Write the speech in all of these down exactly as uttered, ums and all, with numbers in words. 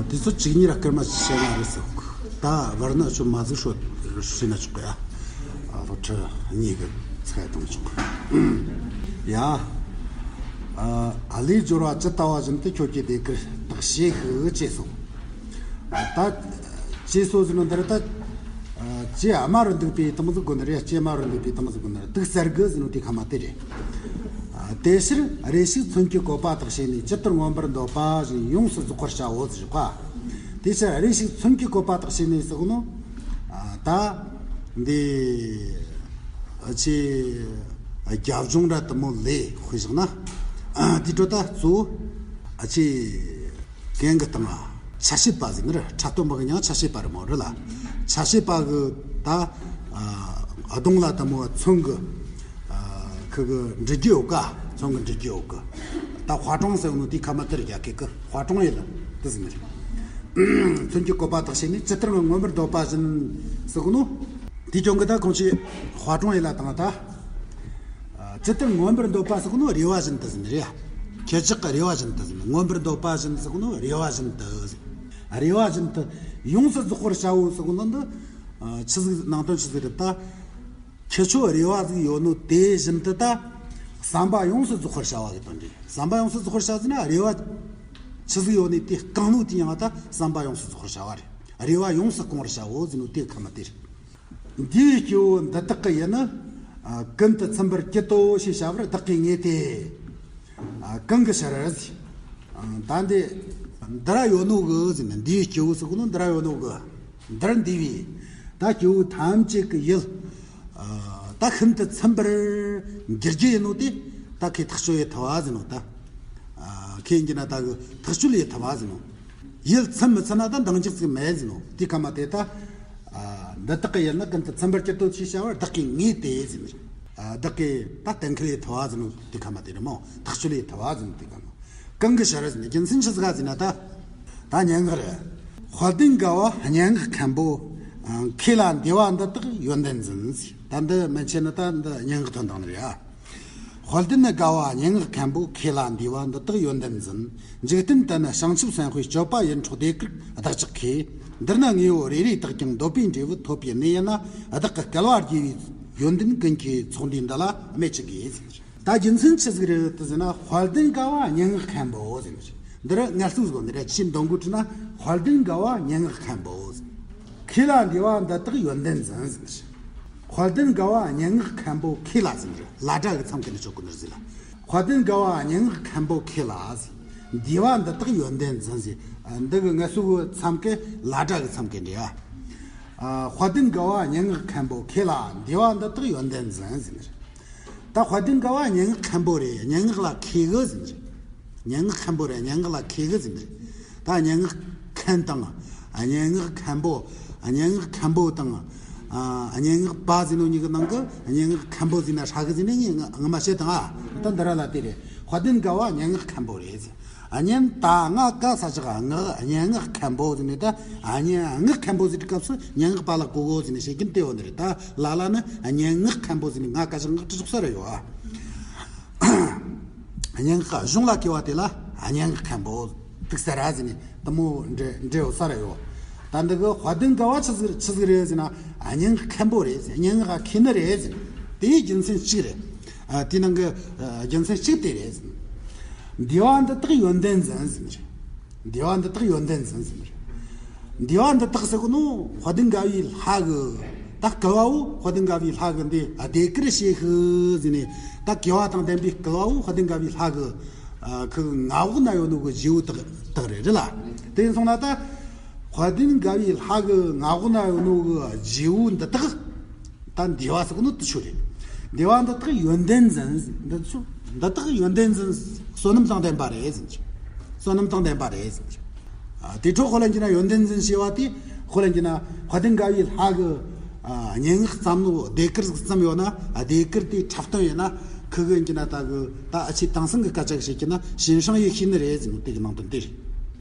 དེ་ཚོ་གཅིག་གཉིས་ར་སྐར་མ་བཤད་ན་རེད་ཟེར། ད་བར་ན་ཆུ་མ་ཟིག་ཧྲོ་ཧྲི་ན་ཆོག་གི་ཡ། ཨ་ལོ་ཁྲི་གཉིས་གི་ཚད་གཏོང་ཆོག་གི་ཡ། ཨ་ལས་སྦྱོར་བ་ཇི་ལྟ་བ་བཞིན་དུ་ཁྱོད་ཀྱི་ཟློས་གར་དག་བྱེད་ཤིག་ཅེས་སོ། ད་ཅེས་སོ་ཟེར་ནོ་འདི་རེད། ད་ཅེས་དམའ་རུ་འདུག་པའི་དམ་ཟིག་དགོན་རེད། ཅེས་དམའ་རུ་འདུག་པའི་དམ་ཟིག་དགོན་རེད། དུག་གསར་གི་ཟེར་ནོ་དེ་ཁ་མ་དེ་རེད། ཨ་དེ་ཕྱིར་རེ་ཞིག་མཚོན་གྱི་བཀོད་པ་དག་བྱས་ནས་ཇི་ལྟར་མངོན་པར་འདོད་པ་བཞིན་ཡོངས་སུ་རྫོགས་པར་བྱའོ་ཟེར་བ། དེ་ཕྱིར་རེ་ཞིག་མཚོན་གྱི་བཀོད་པ་དག་བྱས་ནས་ཟེར་གོ་ནོ། ཨ་ད་འདི་ཨ་ཆེ་རྒྱབ་ལྗོངས་ར་དུ་མོ་ལས་དཔེ་བཞག་ན། ཨ་དེ་འཕྲོ་ད་གཙོ་བོ་ཨ་ཆེ་གན་གི་སྟེང་ལ་ཆ་ཤས་པ་ཟིག་ནི་རེད། ཕྲ་སྟོན་པ་གི་མྱིང་ཆ་ཤས་པ་རེད་མོ་རེད་ལ། ཆ་ཤས་པ་གི་ད་ཨ་གདོང་ལ་དུ་མོ་མཚོན་གི་ཨ་ཁི་གི་འབྲི་རྒྱུ་ཡོད་ཀ། མཚོན་གི་འབྲི་རྒྱུ་ཡོད་ཀི། ད་དཔའ་གྲོང་ཟེར་ནོ་དེ་ཁ་མ་དེར་རྒྱ་ཁེ་གི་དཔའ་གྲོང་ཡིན་ལ་དེ་ཟིག་ནི་རེད། མཚོན་གྱི་བཀོད་པ་དག་བྱས་ནས་ཇི་ལྟར་མངོན་པར་འདོད་པ་བཞིན་ཟེར་གོ་ནོ། དེ་ཀྱང་གི་ད་ཁོང་ཆེ་དཔའ་གྲོང་ཡིན་ལ་དང་ད། ཇི་ལྟར་མངོན་པར་འདོད་པ་ཟེར་གོ་ནོ་རེ་བ་བཞིན་དུ་ཟེར་ནི་རེད་ཡ། ཁྱེད་ཅག་གི་རེ་བ་བཞིན་དུ་ཟེར་ནི། མངོན་པར་འདོད་པ་བཞིན་ཟེར་གོ་ནོ་རེ་བ་བཞིན་དུ་ཟེར། རེ་བ་བཞིན་དུ་ཡོངས་སུ་རྫོགས་པར་བྱའོ་ཟེར་གོ་ནོ་འདི། ཨ་ཆི་ཟིག་ནང་དོན་ཆི་ཟིག་རེད་ད། ཁྱེད་ཆོ་རེ་བ་ཟིག་ཡོད་ནོ་དེ་བཞིན་དུ་ད། བསམ་པ་ཡོངས་སུ་རྫོགས་པར་བྱ་བ་གི་དོན་རེད། བསམ་པ་ཡོངས་སུ་རྫོགས་པར་བྱ་ཟེར་ན་རེ་བ་ཆི་ཟིག་ཡོད་ནི་དེ་བསྐང་ནོ་དེ་ཡང་ད་བསམ་པ་ཡོངས་སུ་རྫོགས་པར་བྱ་བ་རེད། རེ་བ་ཡོངས་སུ་སྐོང་བར་བྱའོ་ཟེར་ནོ་དེ་ཁ་མ་དེ་རེད། འདིའི་སྐྱེ་བོ་འདི་དག་གི་ཡིད་ནི། ཨ་ཀུན་ཏུ་ཚིམ་པར་གྱུར་ཏོ་ཞེས་བྱ་བར་བདག་གིས་ངེས་ཏེ། ཨ་གང་གི་ཕྱིར་ཟེར། ཨ་ད་འདི་འདི་ར་ཡོད་ནོ་གི་ཟེར་ནས། འདིའི་སྐྱེ་བོ་ཟེར་གོ་ནོ་འདི་ར་ཡོད་ནོ་གི། འདིར་འདུས་པའི་ད་སྐྱེ་བོ་ཐམས་ཅད་ཀྱི་ཡིད། ཨ་ད་ཤིན་ཏུ་ཚིམ་པར་འགྱུར་རྒྱུ་ཡིན་ནོ་དེ་ད་ཁོས་ཐག་གཅོད་ཡེད་ཐུབ་བ་ཟེར་ནོ་ད། ཨ་ཁོས་ཡིན་གྱི་ན་ད་གི་ཐག་གཅོད་ཡེད་ཐུབ་བ་ཟེར་ནོ། ཡིད་ཚིམ་མི་ཚིམ་ན་ད་འདང་རྒྱག་ཟིག་མེད་ཟེར་ནོ། དེ་ཁ་མ་དེ་ད། ཨ་འདི་དག་གི་ཡིད་ནི་ཀུན་ཏུ་ཚིམ་པར་གྱུར་ཏོ་ཞེས་བྱ་བར་བདག་གིས་ངེས་ཏེ་ཟེར་ནི། ཨ་བདག་གིས་ད་གཏན་འཁེལ་ཡེད་ཐུབ་བ་ཟེར་ནོ། དེ་ཁ་མ་དེ་རེད་མོ། ཐག་གཅོད་ཡེད་ཐུབ་བ་ཟེར་ནོ། དེ་ཁ་མ། གང་གི་ཕྱིར་ཟེར་ནི་རྒྱུ་མཚན་ཆི་ཟིག་ག་ཟེར་ན་ད། ད་སྙན་ངག་རེད། དཔལ་ལྡན་དགའ་བ་སྙན་ངག་མཁན་པོ། ཨ་ཁས་བླངས་འདུས་པ་འདི་དག་ཡོན་ཏན་འཛིན་ཟེར། ད་འདི་མན་ཆད་ནི་ད་འདི་སྙན་ངག་ཐོན་དང་ནི་རེད་ཨ། དཔལ་ལྡན་དགའ་བ་སྙན་ངག་མཁན་པོ། ཁས་བླངས་འདུས་པ་འདི་དག་ཡོན་ཏན་འཛིན། འཇིག་རྟེན་དུ་ནི་བྱང་ཆུབ་སེམས་དཔའི་སྤྱོད་པ་ཡིད་འཕྲོག་ཟློས་གར་བདག་ཅག་གིས། འདིར་ནི་དངོས་པོ་རེ་རེ་དག་ཀྱང་འདོད་པའི་འབྲས་བུ་ཐོབ་པའི་གནས་ཡིན་ན། བདག་གི་སྐལ་བ་རྒྱས་པའི་ཡོན་ཏན་ཀུན་གྱི་ཚོགས་འདུས་འདི་ལ་སྨད་ཅི་དགོས་ཟེར། ད་རྒྱུ་མཚན་ཆི་ཟིག་རེད་དེ་ཟེར་ན། དཔལ་ལྡན་དགའ་བ་སྙན་ངག་མཁན་པོ་ཟེར་ནི་རེད། འདི་ར་ངལ་གསོ་ཟིག་ནི་རེད། ཆེས་འདོན་དགོས་བྲིས་ན་དཔལ་ལྡན་དགའ་བ་སྙན་ངག་མཁན་པོ་ཟེར། ཁས་བླངས་འདུས་པ་འདི་དག་ཡོན་ཏན་འཛིན་ཟེར་ནི་རེད། དཔལ་ལྡན་དགའ་བ་སྙན་ངག་མཁན་པོ་ཁས་བླངས་ཟེར་ནི་རེད། ལ་སྒྲ་གི་མཚམས་ཀྱི་ནི་ཆོག་གི་ནི་ཟེར་ལ། དཔལ་ལྡན་དགའ་བ་སྙན་ངག་མཁན་པོ་ཁས་བླངས་ཟེར། འདུས་པ་འདི་དག་ཡོན་ཏན་འཛིན་ཟེར། འདི་གི་ངལ་གསོ་གི་མཚམས་ཀྱི་ལ་སྒྲ་གི་མཚམས་ཀྱི་འདྲ། ཨ་དཔལ་ལྡན་དགའ་བ་སྙན་ངག་མཁན་པོ་ཁས་བླངས། འདུས་པ་འདི་དག་ཡོན་ཏན་འཛིན་ཟེར་ནི་རེད། ད་དཔལ་ལྡན་དགའ་བ་སྙན་ངག་མཁན་པོ་རེད། སྙན་ངག་ལ་མཁས་གི་ཟེར་ནི་རེད། སྙན་ངག་མཁན་པོ་རེད། སྙན་ངག་ལ་མཁས་གི་ཟེར་ནི་རེད། ད་སྙན་ངག་མཁན་དང་། སྙན་ངག་མཁན་པོ། སྙན་ངག་མཁན་པོ་དང་། ཨ་སྙན་ངག་པ་ཟེར་ནོ་གཉིས་ཀྱི་ནང་གི་སྙན་ངག་མཁན་པོ་ཟེར་ན་ཧྲ་གི་ཟེར་ནས་ངས་ངོ་མ་བཤད་དང་ཨ། ད་འདི་ར་ལ་དེ་རེད། དཔལ་ལྡན་དགའ་བ་སྙན་ངག་མཁན་པོ་རེད་ཟེར། ཨ་སྙན་ད་ང་ག་ས་ཅག་ང་སྙན་ངག་མཁན་པོ་ཟེར་ནས། ད་ཨ་སྙན་ངག་མཁན་པོ་ཟེར་དུས་སྐབས་སུ་སྙན་ངག་པ་ལ་གོ་གོ་ཟེར་ནས་བཤད་ཀྱིན་དེ་འོ་ནི་རེད། ད་ལ་ལ་ནི་སྙན་ངག་མཁན་པོ་ཟེར་ནས་ང་ག་ཅག་ངག་ཁྲི་ཚོགས་ས་ར་ཡོད་ཨ། སྙན་ངག་གཞུང་ལ་མཁས་པ་དེ་ལ་སྙན་ངག་མཁན་པོ་དུག་ས་ར་ཟེར་ནས་དུ་མོ་འདྲེ་འདྲེ་འོ་ས་ར་ཡོད། ད་འདི་གི་དཔལ་ལྡན་དགའ་བ་ཆི་ཟིག་ཆི་ཟིག་རེད་ཟེར་ན། སྙན་ངག་མཁན་པོ་རེད་ཟེར། སྙན་ངག་མཁས་ནི་རེད་ཟེར། དེའི་རྒྱུ་མཚན་གཅིག་རེད། ཨ་དེའི་ནང་གི་ཨ་རྒྱུ་མཚན་གཅིག་དེ་རེད་ཟེར། འདུས་པ་འདི་དག་ཡོན་ཏན་འཛིན་ཟེར་ནི་རེད། འདུས་པ་འདི་དག་ཡོན་ཏན་འཛིན་ཟེར་ནི་རེད། འདུས་པ་འདི་དག་ཟེར་གོ་ནོ་དཔལ་ལྡན་དགའ་བའི་ལྷ་གི། ད་སྐལ་བའོ་དཔལ་ལྡན་དགའ་བའི་ལྷ་གི་འདི་ཟློས་གར་བྱེད་ཤིག་ཟེར་ནས། ད་དགེ་བ་དང་ལྡན་པའི་སྐལ་བའོ་དཔལ་ལྡན་དགའ་བའི་ལྷ་གི། ཨ་ཁི་མངའ་འོག་ན་ཡོད་ནོ་གི་རྗེ་བོ་དག་དག་རེད་རེད་ལ། དེ་ཡིན་སོང་ན་ད་དཔལ་ལྡན་དགའ་བའི་ལྷ་གི་མངའ་འོག་ན་ཡོད་ནོ་གི་རྗེ་བོ་འདི་དག་ད་འདུས་པ་ཟེར་གོ་ནོ་དེ་ཆོ་རེད། འདུས་པ་འདི་དག་ཡོན་ཏན་འཛིན་འདི་ཆོ། འདི་དག་ཡོན་ཏན་འཛིན། བསོད་ནམས་དང་ལྡན་པ་རེད་ཟེར་ནི་ཆོ། བསོད་ནམས་དང་ལྡན་པ་རེད་ཟེར་ནི་ཆོ། ཨ་དེ་འཕྲོ་དཔེ་ལེན་གྱི་ན་ཡོན་ཏན་འཛིན་ཞེས་པ་དེ་དཔེ་ལེན་གྱི་ན་དཔལ་ལྡན་དགའ་བའི་ལྷ་གི་ཨ་སྙན་ངག་བརྩམས་ནོ་ཟློས་གར་ཟིག་བརྩམས་ཡོད་ན། ཨ་ཟློས་གར་དེ་འཁྲབ་སྟོན་ཡིན་ན་ཁི་གི་ཡིན་གྱི་ན་ད་གི་ད་ཨ་ཆེ་དེང་སང་གི་སྐད་ཆ་གི་བཤད་ཀྱི་ན་ཞིན་ཧྲང་ཡེ་ཤེས་ནི་རེད་ཟེར་ནོ་དེ་གི་ནང་དོན་དེ་རེད།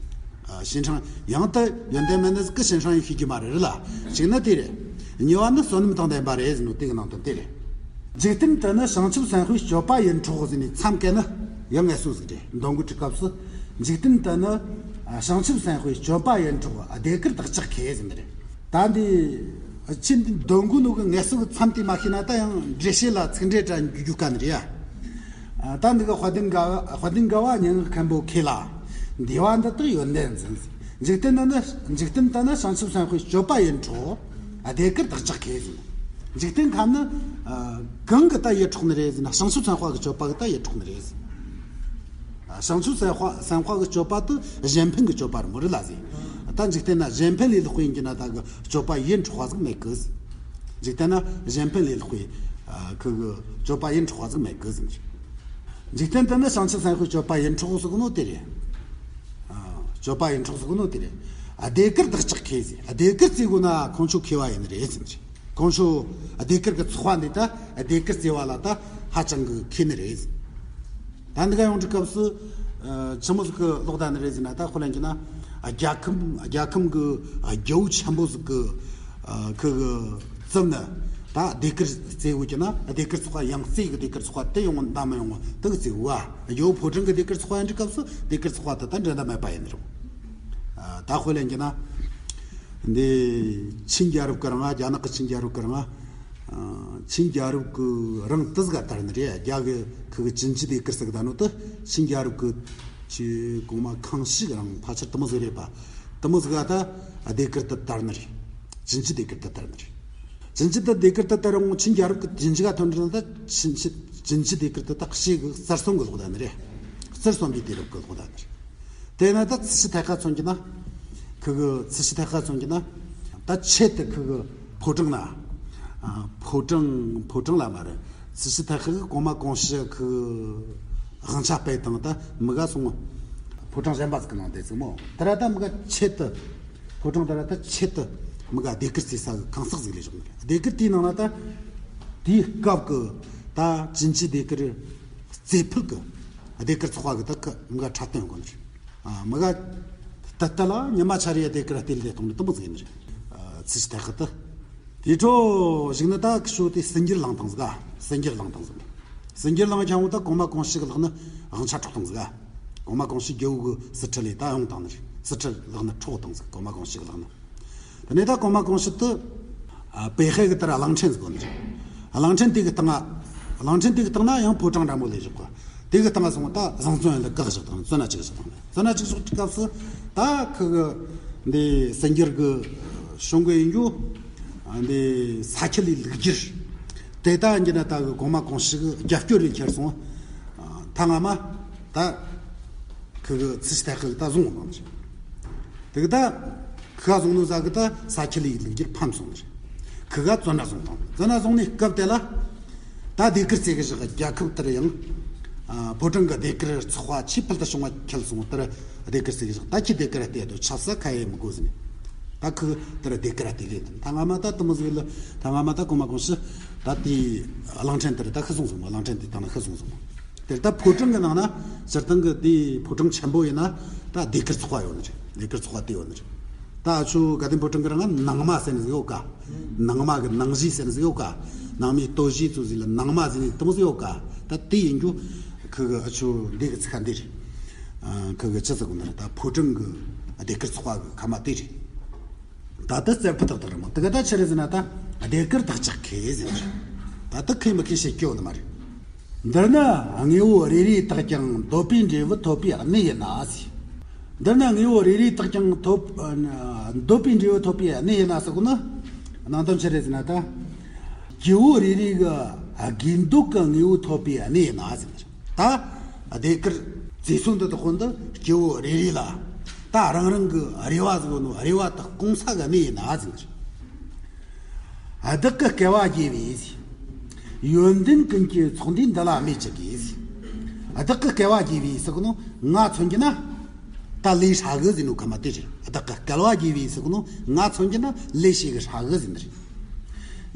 ཨ་ཞིན་ཧྲང་ཡང་ད་ཡོན་ཏན་མེད་ནི་ཟིག་གི་ཞིན་ཧྲང་ཡེ་ཤེས་རྒྱུ་མ་རེད་རེད་ལ། གཅིག་ནི་དེ་རེད། གཉིས་པ་ནི་བསོད་ནམས་དང་ལྡན་པ་རེད་ཟེར་ནོ་དེ་གི་ནང་དོན་དེ་རེད། འཇིག་རྟེན་དུ་ནི་བྱང་ཆུབ་སེམས་དཔའི་སྤྱོད་པ་ཡིད་འཕྲོག་ཟེར་ནས་མཚམས་བཀལ་ན་ཡང་ངལ་གསོ་ཟིག་རེད། འདོན་དགོས་དུས་སྐབས་སུ་ འཇིག་རྟེན་དུ་ནི་བྱང་ཆུབ་སེམས་དཔའི་སྤྱོད་པ་ཡིན་འཕྲོག་ཟློས་གར་བདག་ཅག་མཁས་ཟེར་ནི་རེད། ད་འདི་ཆེད་འདི་འདོན་དགོས་ནོ་གི་ངལ་གསོ་གི་མཚམས་དེ་མ་ཤེས་ན་ད་ཡང་འགྲེལ་བཤད་ལ་ཚིག་འགྲེལ་དྲ་འགྱུར་རྒྱུ་དཀའ་ནི་རེད་ཡ། ད་འདི་གི་དཔལ་ལྡན་དགའ་དཔལ་ལྡན་དགའ་བ་སྙན་ངག་མཁན་པོ་མཁས་ལ། འདི་བ་འདི་དག་ཡོན་ཏན་འཛིན། འཇིག་རྟེན་ནི་འཇིག་རྟེན་དུ་ནི་བྱང་ཆུབ་སེམས་དཔའི་སྤྱོད་པ་ཡིན་འཕྲོག་ཟློས་གར་བདག་ཅག་མཁས་ཟེར། འཇིག་རྟེན་ཁམས་ནི་གང་གི་ད་ཡིད་འཕྲོག་ནི་རེད་ཟེར་ན་བྱང་ཆུབ་སེམས་དཔའ་གི་སྤྱོད་པ་གི་ད་ཡིད་འཕྲོག་ནི་རེད་ཟེར། བྱང་ཆུབ་སེམས་དཔའ་སེམས་དཔའ་གི་སྤྱོད་པ་དེ་གཞན་ཕན་གི་སྤྱོད་པ་རེད་མོ་རེད་ལ་ཟེར། ད་འཇིག་རྟེན་ན་གཞན་ཕན་ལས་ལྷག་པའི་ཡིན་གྱི་ན་ད་གི་སྤྱོད་པ་ཡིད་འཕྲོག་པ་ཟིག་མེད་གི་ཟེར། འཇིག་རྟེན་ན་གཞན་ཕན་ལས་ལྷག་པའི་ཁུ་གི་སྤྱོད་པ་ཡིད་འཕྲོག་པ་ཟིག་མེད་གི་ཟེར། འཇིག་རྟེན་དུ་ནི་བྱང་ཆུབ་སེམས་དཔའི་སྤྱོད་པ་ཡིད་འཕྲོག་ཟེར་གི་ནོ་དེ་རེད། སྤྱོད་པ་ཡིད་འཕྲོག་ཟེར་གི་ནོ་དེ་རེད། ཟློས་གར་བདག་ཅག་མཁས་ཟེར། ཟློས་གར་རྩེ་དགོས་ན་ཁོང་ཆོ་མཁས་པ་ཡིན་ནི་རེད་ཟེར། ཁོང་ཆོ་ཟློས་གར་གི་ཚོགས་པ་འདི་ད་ཟློས་གར་རྩེ་བ་ལ་ད་ཧ་ཅང་གི་མཁས་ནི་རེད། ད་འདི་ག་ཡོང་དུས་སྐབས་སུ་ཆི་མོ་ཟིག་གི་ལོག་ད་ནི་རེད་ཟེར་ན། ད་དཔེ་ལེན་གྱི་ན་རྒྱལ་ཁམས་རྒྱལ་ཁམས་གི་རྒྱལ་པོ་ཆེན་པོ་ཟིག་གི་ཁུ་གི་རྩིབ་ནི་ད་ཟློས་གར་རྩེ་དགོས་ཀྱི་ན་ཟློས་གར་ཚོགས་པ་ཡང་རྩེ་གི་ཟློས་གར་ཚོགས་པ་དེ་ཡོང་ད་མི་ཡོང་དེ་གི་རྩེ་དགོས། རྒྱལ་པོ་ཕོ་བྲང་གི་ཟློས་གར་ཚོགས་པ་ཡིན་དུས་སྐབས་སུ་ཟློས་གར་ཚོགས་པ་དེ་ད་འགྲན་ཟླ་མེད་པ་ཡིན་ནི་རེད། ད་དཔེ་ལེན་གྱི་ན། འདི་ཆིན་རྒྱལ་རབས་ཀྱི་རིང་ང་རྒྱ་ནག་གི་ཆིན་རྒྱལ་རབས་ཀྱི་རིང་ང་། ཆིན་རྒྱལ་རབས་ཀྱི་རིང་དུ་ཟིག་ག་དར་ནི་རེད། རྒྱ་གི་ཁུ་གི་ཅིན་ཅི་ཟློས་གར་ཟིག་ད་ནོ་དུ་ཆིན་རྒྱལ་རབས་ཀྱི་ཆི་གོང་མ་ཁང་ཞིག་རིང་ཕལ་ཆེར་དུ་མོ་ཟིག་རེད་པ། དུ་མོ་ཟིག་ག་ད་ཟློས་གར་དུ་དར་ནི་རེད། ཅིན་ཅི་ཟློས་གར་དུ་དར་ནི་རེད། ཅིན་ཅི་ད་ཟློས་གར་དུ་དར་རུང་ཆིན་རྒྱལ་རབས་ཀྱི་ཅིན་ཅི་ག་ཐོན་འདྲི་ན་ད་ཆིན་ཅི་ཅིན་ཅི་ཟློས་གར་དུ་ད་ཞེ་གི་གསར་རྩོམ་གི་ལོག་ད་ནི་རེད། གསར་རྩོམ་པའི་དུས་རབས་ཀྱི་ལོག་ད་ནི་རེད། དེས་ན་ད་ཚི་ཤི་ཐད་ཀ་མཚོན་གྱི་ན། ཁུ་གི་ཚི་ཤི་ཐད་ཀ་མཚོན་གྱི་ན། ད་ཆེད་དུ་ཁུ་གི་ཕོ་བྲང་ན། ཕོ་བྲང་ཕོ་བྲང་ལ་མ་རེད། ཚི་ཤི་ཐད་ཀ་གི་གོང་མ་གོང་ཞུ་ཁུ་དབང་ཆ་སྤེལ་དང་ད་མི་ག་སོང་། ཕོ་བྲང་གཞན་པ་ཟིག་གི་ནང་བསྡད་ཟིག་མོ། དེ་ར་ད་མི་ག་ཆེད་དུ། ཕོ་བྲང་དེ་ར་ད་ཆེད་དུ་མི་ག་ཟློས་གར་རྩེ་ས་གི་གང་ཟག་ཟིག་ལས་བྱུང་ནི་རེད། ཟློས་གར་དེའི་ནང་ན་ད་དེའི་སྐབས་གི་ད་ཅིན་ཅི་ཟློས་གར་རྩེ་ཕུད་གི་ཟློས་གར་ཚོགས་པ་གི་ད་ཁ་མི་ག་འཁྲབ་སྟོན་གོ་ནི་རེད། མི་ག་ད་ལྟ་ལ་ཉི་མ་ཆ་རེ་ཡ་ཟློས་གར་སྟེར་ལས་གཏོང་ནི་དུ་མོ་ཟིག་ཡིན་ནི་རེད། ཚི་ཤི་ཐད་ཀ་དུ། དེ་འཕྲོ་ཞིག་ནི་ད་ཁི་ཤོ་དེ་སྲིད་འགྱུར་བླངས་བཏང་ཟིག་ག་སྲིད་འགྱུར་བླངས་བཏང་ཟིག་སྲིད་འགྱུར་བླངས་ཁྱང་བོ་ད་གོང་མ་གོང་ཞུ་གི་ལག་ནི་དབང་ཆ་འཕྲོག་བཏང་ཟིག་ག་གོང་མ་གོང་ཞུ་རྒྱལ་པོ་གི་སྲིད་ཁྲི་ལས་ད་ཡོང་བཏང་ནི་རེད། སྲིད་ཁྲི་ལག་ནི་འཕྲོག་བཏང་ཟིག་གོང་མ་གོང་ཞུ་གི་ལག་ནི། དེ་ནས་ད་གོང་མ་གོང་ཞུ་དུ། པེ་ཧེ་གི་ལྟར་གླང་ཕྲན་ཟིག་གོ་ནི་རེད། གླང་ཕྲན་དེ་གི་སྟེང་ང་། གླང་ཕྲན་དེ་གི་སྟེང་ན་ཡང་ཕོ་བྲང་འདྲ་མོ་ལས་བཞག་གོ་དེ་གི་སྟེང་ང་སོང་ད་བཟང་བཙོན་ཡིན་ལ་བཀག་བཞག་དང་བཙོན་ན་བཅུག་བཞག་དང་བཙོན་ན་བཅུག་བཞག་དུས་སྐབས་སུ། ད་ཁི་གི་འདི་སྲིད་འགྱུར་གི་གཞུང་གི་ཡིན་རྒྱུ། འདི་ས་ཁྱི་ལའི་ལུག་རྒྱུར། དེ་ད་འགྱུར་ན་ད་གི་གོང་མ་གོང་ཞུ་གི་རྒྱབ་སྐྱོར་རེ་ཁྱེར་སོང་། ཐ་ང་མ་ད་ཁི་གི་ཚི་ཤི་ཐད་ཀ་གི་ད་བཟུང་བཏང་ནི་རེད། དེ་གི་ད་ཁི་ག་བཟུང་ནོ་ཟ་གི་ད་ས་ཁྱི་ལའི་ལུག་རྒྱུར་ཕམ་སོང་ནི་རེད། ཁི་ག་བཙོན་ན་བཟུང་བཏང་བཙོན་ན་བཟུང་ནི་སྐབས་དེ་ལ། ད་ཟློས་གར་རྩེ་གི་བཞག་རྒྱལ་ཁབ་དེར་ཡང་། ཕོ་བྲང་གི་ཟློས་གར་ཚོགས་པ་ཆེས་ཕུལ་དུ་བྱུང་བ་ཁྱེར་སོང་དེར་ཟློས་གར་རྩེ་གི་བཞག་ད་ཁྱི་ཟློས་གར་སྟེར་དུ་ཆབ་ས་ཁ་ཡེ་མི་དགོས་ཟིན། ད་ཁི་དེར་ཟློས་གར་སྟེར་ལས་དང་ཐ་ང་མ་ད་དུ་མོ་ཟིག་ལ་ཐ་ང་མ་ད་གོང་མ་གོང་ཞུ། ད་དེ་གླང་ཕྲན་དེར་ད་ཤི་སོང་སོང་མ་གླང་ཕྲན་དེ་དང་ན་ཤི་སོང་སོང་མ། དེར་ད་ཕོ་བྲང་གི་ནང་ན་སྤྱིར་བཏང་གི་དེ་ཕོ་བྲང་ཆེན་པོ་ཡིན་ན་ད་ཟློས་གར་ཚོགས་པ་ཡོད་ནི་རེད། ཟློས་གར་ཚོགས་པ་དེ་ཡོད་ནི་རེད། ད་ཨ་ཆུ་དགའ་ལྡན་ཕོ་བྲང་གི་རང་ནང་མ་ཟེར་ནི་ཟིག་ཡོད་ཀ་ནང་མ་གི་ནང་གཞིས་ཟེར་ནི་ཟིག་ཡོད་ཀ་ནང་མའི་སྟོད་གཞིས་ཚོ་ཟིག་ལ་ནང་མ་ཟེར་ནི་དུ་མོ་ཟིག་ཡོད་ཀ་ད་དེ་ཡིན་རྒྱུ། ཁི་གི་ཨ་ཆུ་འདི་གི་ཚིག་ཁ་འདི་རེད། ཁི་གི་ཅི་ཟེར་གོ་ནི་རེད། ད་ཕོ་བྲང་གི་ཟློས་གར་ཚོགས་པ་གི་ཁ་མ་དེ་རེད། ད་ལྟ་རྩེ་ཕུད་དག་དག་རེད་མོ། དེ་ག་ད་ཆི་རེད་ཟེར་ན་ད་ཟློས་གར་བདག་ཅག་མཁས་ཟེར་ནི་རེད། ད་ལྟ་མཁས་མི་མཁས་བཤད་སྐྱོ་ནི་མ་རེད། འདིར་ནི་དངོས་པོ་རེ་རེ་དག་ཀྱང་འདོད་པའི་འབྲས་བུ་ཐོབ་པའི་གནས་ཡིན་ན་ཟེར། འདིར་ནི་དངོས་པོ་རེ་རེ་དག་ཀྱང་ཐོབ། འདོད་པའི་འབྲས་བུ་ཐོབ་པའི་གནས་ཡིན་ན་ཟེར་གོ་ནི། ནང་དོན་ཆི་རེད་ཟེར་ན་ད། སྐྱེ་བོ་རེ་རེ་གི་དགོས་འདོད་ཀྱི་དངོས་པོ་ཐོབ་པའི་གནས་ཡིན་ན་ཟེར་ནི་རེད། ད་ཟློས་གར་རྩེ་སོ་འདི་དག་གོ་འདི་སྐྱེ་བོ་རེ་རེ་ལ་ད་རང་རང་གི་རེ་བ་ཟིག་ཡོད་ནོ་རེ་བ་དག་སྐོང་ས་གི་གནས་ཡིན་ན་ཟེར་ནི་རེད། བདག་གི་སྐལ་བ་རྒྱས་པས། ཡོན་ཏན་ཀུན་གྱི་ཚོགས་འདུས་འདི་ལ་སྨོས་ཅི་དགོས། བདག་གི་སྐལ་བ་རྒྱས་པས་ཟེར་གོ་ནོ་ང་མཚོན་གྱི་ན། ད་ལས་ཧྲ་གི་ཟེར་ནོ་ཁ་མ་དེ་རེད། བདག་གི་སྐལ་བ་རྒྱས་པས་ཟེར་གོ་ནོ་ང་མཚོན་གྱི་ན་ལས་ཞེ་གི་ཧྲ་གི་ཟེར་ནི་རེད།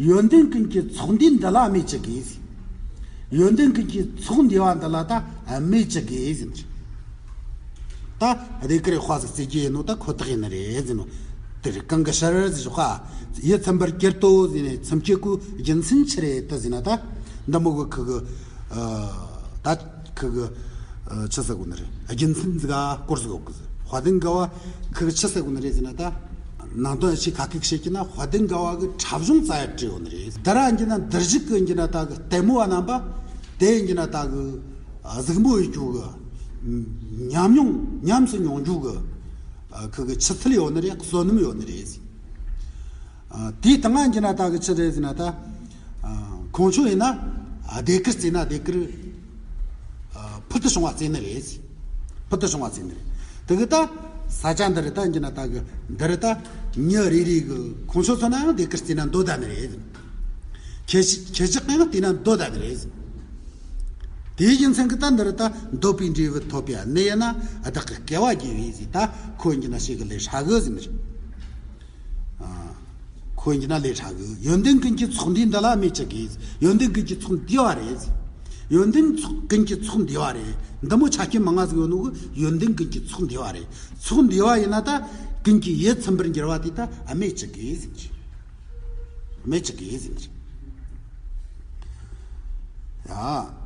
ཡོན་ཏན་ཀུན་གྱི་ཚོགས་འདུས་འདི་ལ་སྨོས་ཅི་དགོས། ཡོན་ཏན་ཀུན་གྱི་ཚོགས་འདུས་པ་འདི་ལ་ད་སྨོས་ཅི་དགོས་ཟེར་ནི་རེད། ད་ཟློས་གར་དཔེ་ཟིག་རྩེ་རྒྱུ་ཡིན་ནོ་ད་ཁོ་ཐག་ཡིན་ནི་རེད་ཟེར་ནོ། དེ་རེད། གང་གི་ཕྱིར་ཟེར་ཞོག་ག་ཡིད་ཚིམ་པར་གྱུར་ཏོ་ཟེར་ནས་ཚིམ་བྱེད་ཀྱི་རྒྱུ་མཚན་ཆི་རེད་ད་ཟེར་ན་ད། འདི་མོ་གི་ཁུ་གི་ད་ཁུ་གི་ ཆི་ཟེར་གོ་ནི་རེད། རྒྱུ་མཚན་ཟིག་ག་སྐོར་ཟིག་ཡོད་གི་ཟེར། དཔལ་ལྡན་དགའ་བ་ཁི་གི་ཆི་ཟེར་གོ་ནི་རེད་ཟེར་ན་ད། ནང་དོན་ཞིག་ཁ་ཁིག་བཤད་ཀྱི་ན་དཔལ་ལྡན་དགའ་བ་གི་འཁྲབ་གཞུང་རྩ་ཡར་བྲིས་ཡོད་ནི་རེད། འདི་ར་ཡིན་གྱི་ན་འདིར་བཞུགས་གི་ཡིན་གྱི་ན་ད་གི་ལྟད་མོ་བ་རྣམ་པ། དེ་ཡིན་གྱི་ན་ད་གི་གཟིགས་མོ་ཡོད་རྒྱུ་གི་ཉམས་མྱོང་ཉམས་སུ་མྱོང་རྒྱུ་གི་ཁི་གི་ཆུ་ཚད་ཡོད་ནི་རེད། བསོད་ནམས་ཡོད་ནི་རེད། ཨ། དེའི་སྟེང་ང་ཡིན་གྱི་ན་ད་གི་ཆི་རེད་ཟེར་ན་ད། ཨ། ཁོང་ཚོ་ཡིན་ན་ཨ་ཟློས་གར་རྩེ་ན་ཟློས་གར། ཨ། ཕུལ་དུ་བྱུང་བ་རྩེ་ནི་རེད། ཕུལ་དུ་བྱུང་བ་རྩེ་ནི་རེད། དེ་གི་ད་ས་ཆ་འདི་རུ་ད་ཡིན་གྱི་ན་ད་གི་འདི་རུ་ད་མྱི་རེ་རེ་གི་ཁོང་ཚོ་ཚོ་ནའང་ཟློས་གར་རྩེ་ན་འདོད་ད་ནི་རེད། ཁྱེད་ཁྱེད་ཅག་གིས་ཡང་བལྟས་ན་འདོད་ད་ནི་རེད། དེའི་རྒྱུ་མཚན་གི་ད་འདི་རུ་ད་འདོད་པའི་འབྲས་བུ་ཐོབ་པའི་གནས་ཡིན་ན་བདག་གི་སྐལ་བ་དགེ་བས་ཟེར། ད་ཁོ་ཡིན་གྱི་ན་ཞེ་གི་ལས་སྲ་གི་ཟེར་ནི་རེད། ཨ། ཁོ་ཡིན་གྱི་ན་ལས་སྲ་གི། ཡོན་ཏན་ཀུན་གྱི་ཚོགས་འདུས་འདི་ལ་སྨོས་ཅི་དགོས། ཡོན་ཏན་ཀུན་གྱི་ཚོགས་འདུས་པ་རེད། ཡོན་ཏན་ཚོགས་ཀུན་གྱི་ཚོགས་འདུས་པ་རེད། འདི་མོ་ཆ་རྐྱེན་མང་ང་ཟིག་ཡོད་ནོ་གི་ཡོན་ཏན་ཀུན་གྱི་ཚོགས་འདུས་པ་རེད། ཚོགས་འདུས་པ་ཡིན་ན་ད་ཀུན་གྱི་ཡིད་ཚིམ་པར་འགྱུར་བ་དེ་ད་སྨོས་ཅི་དགོས་ཟེར་གི། སྨོས་ཅི་དགོས་ཟེར་གི། ཡ།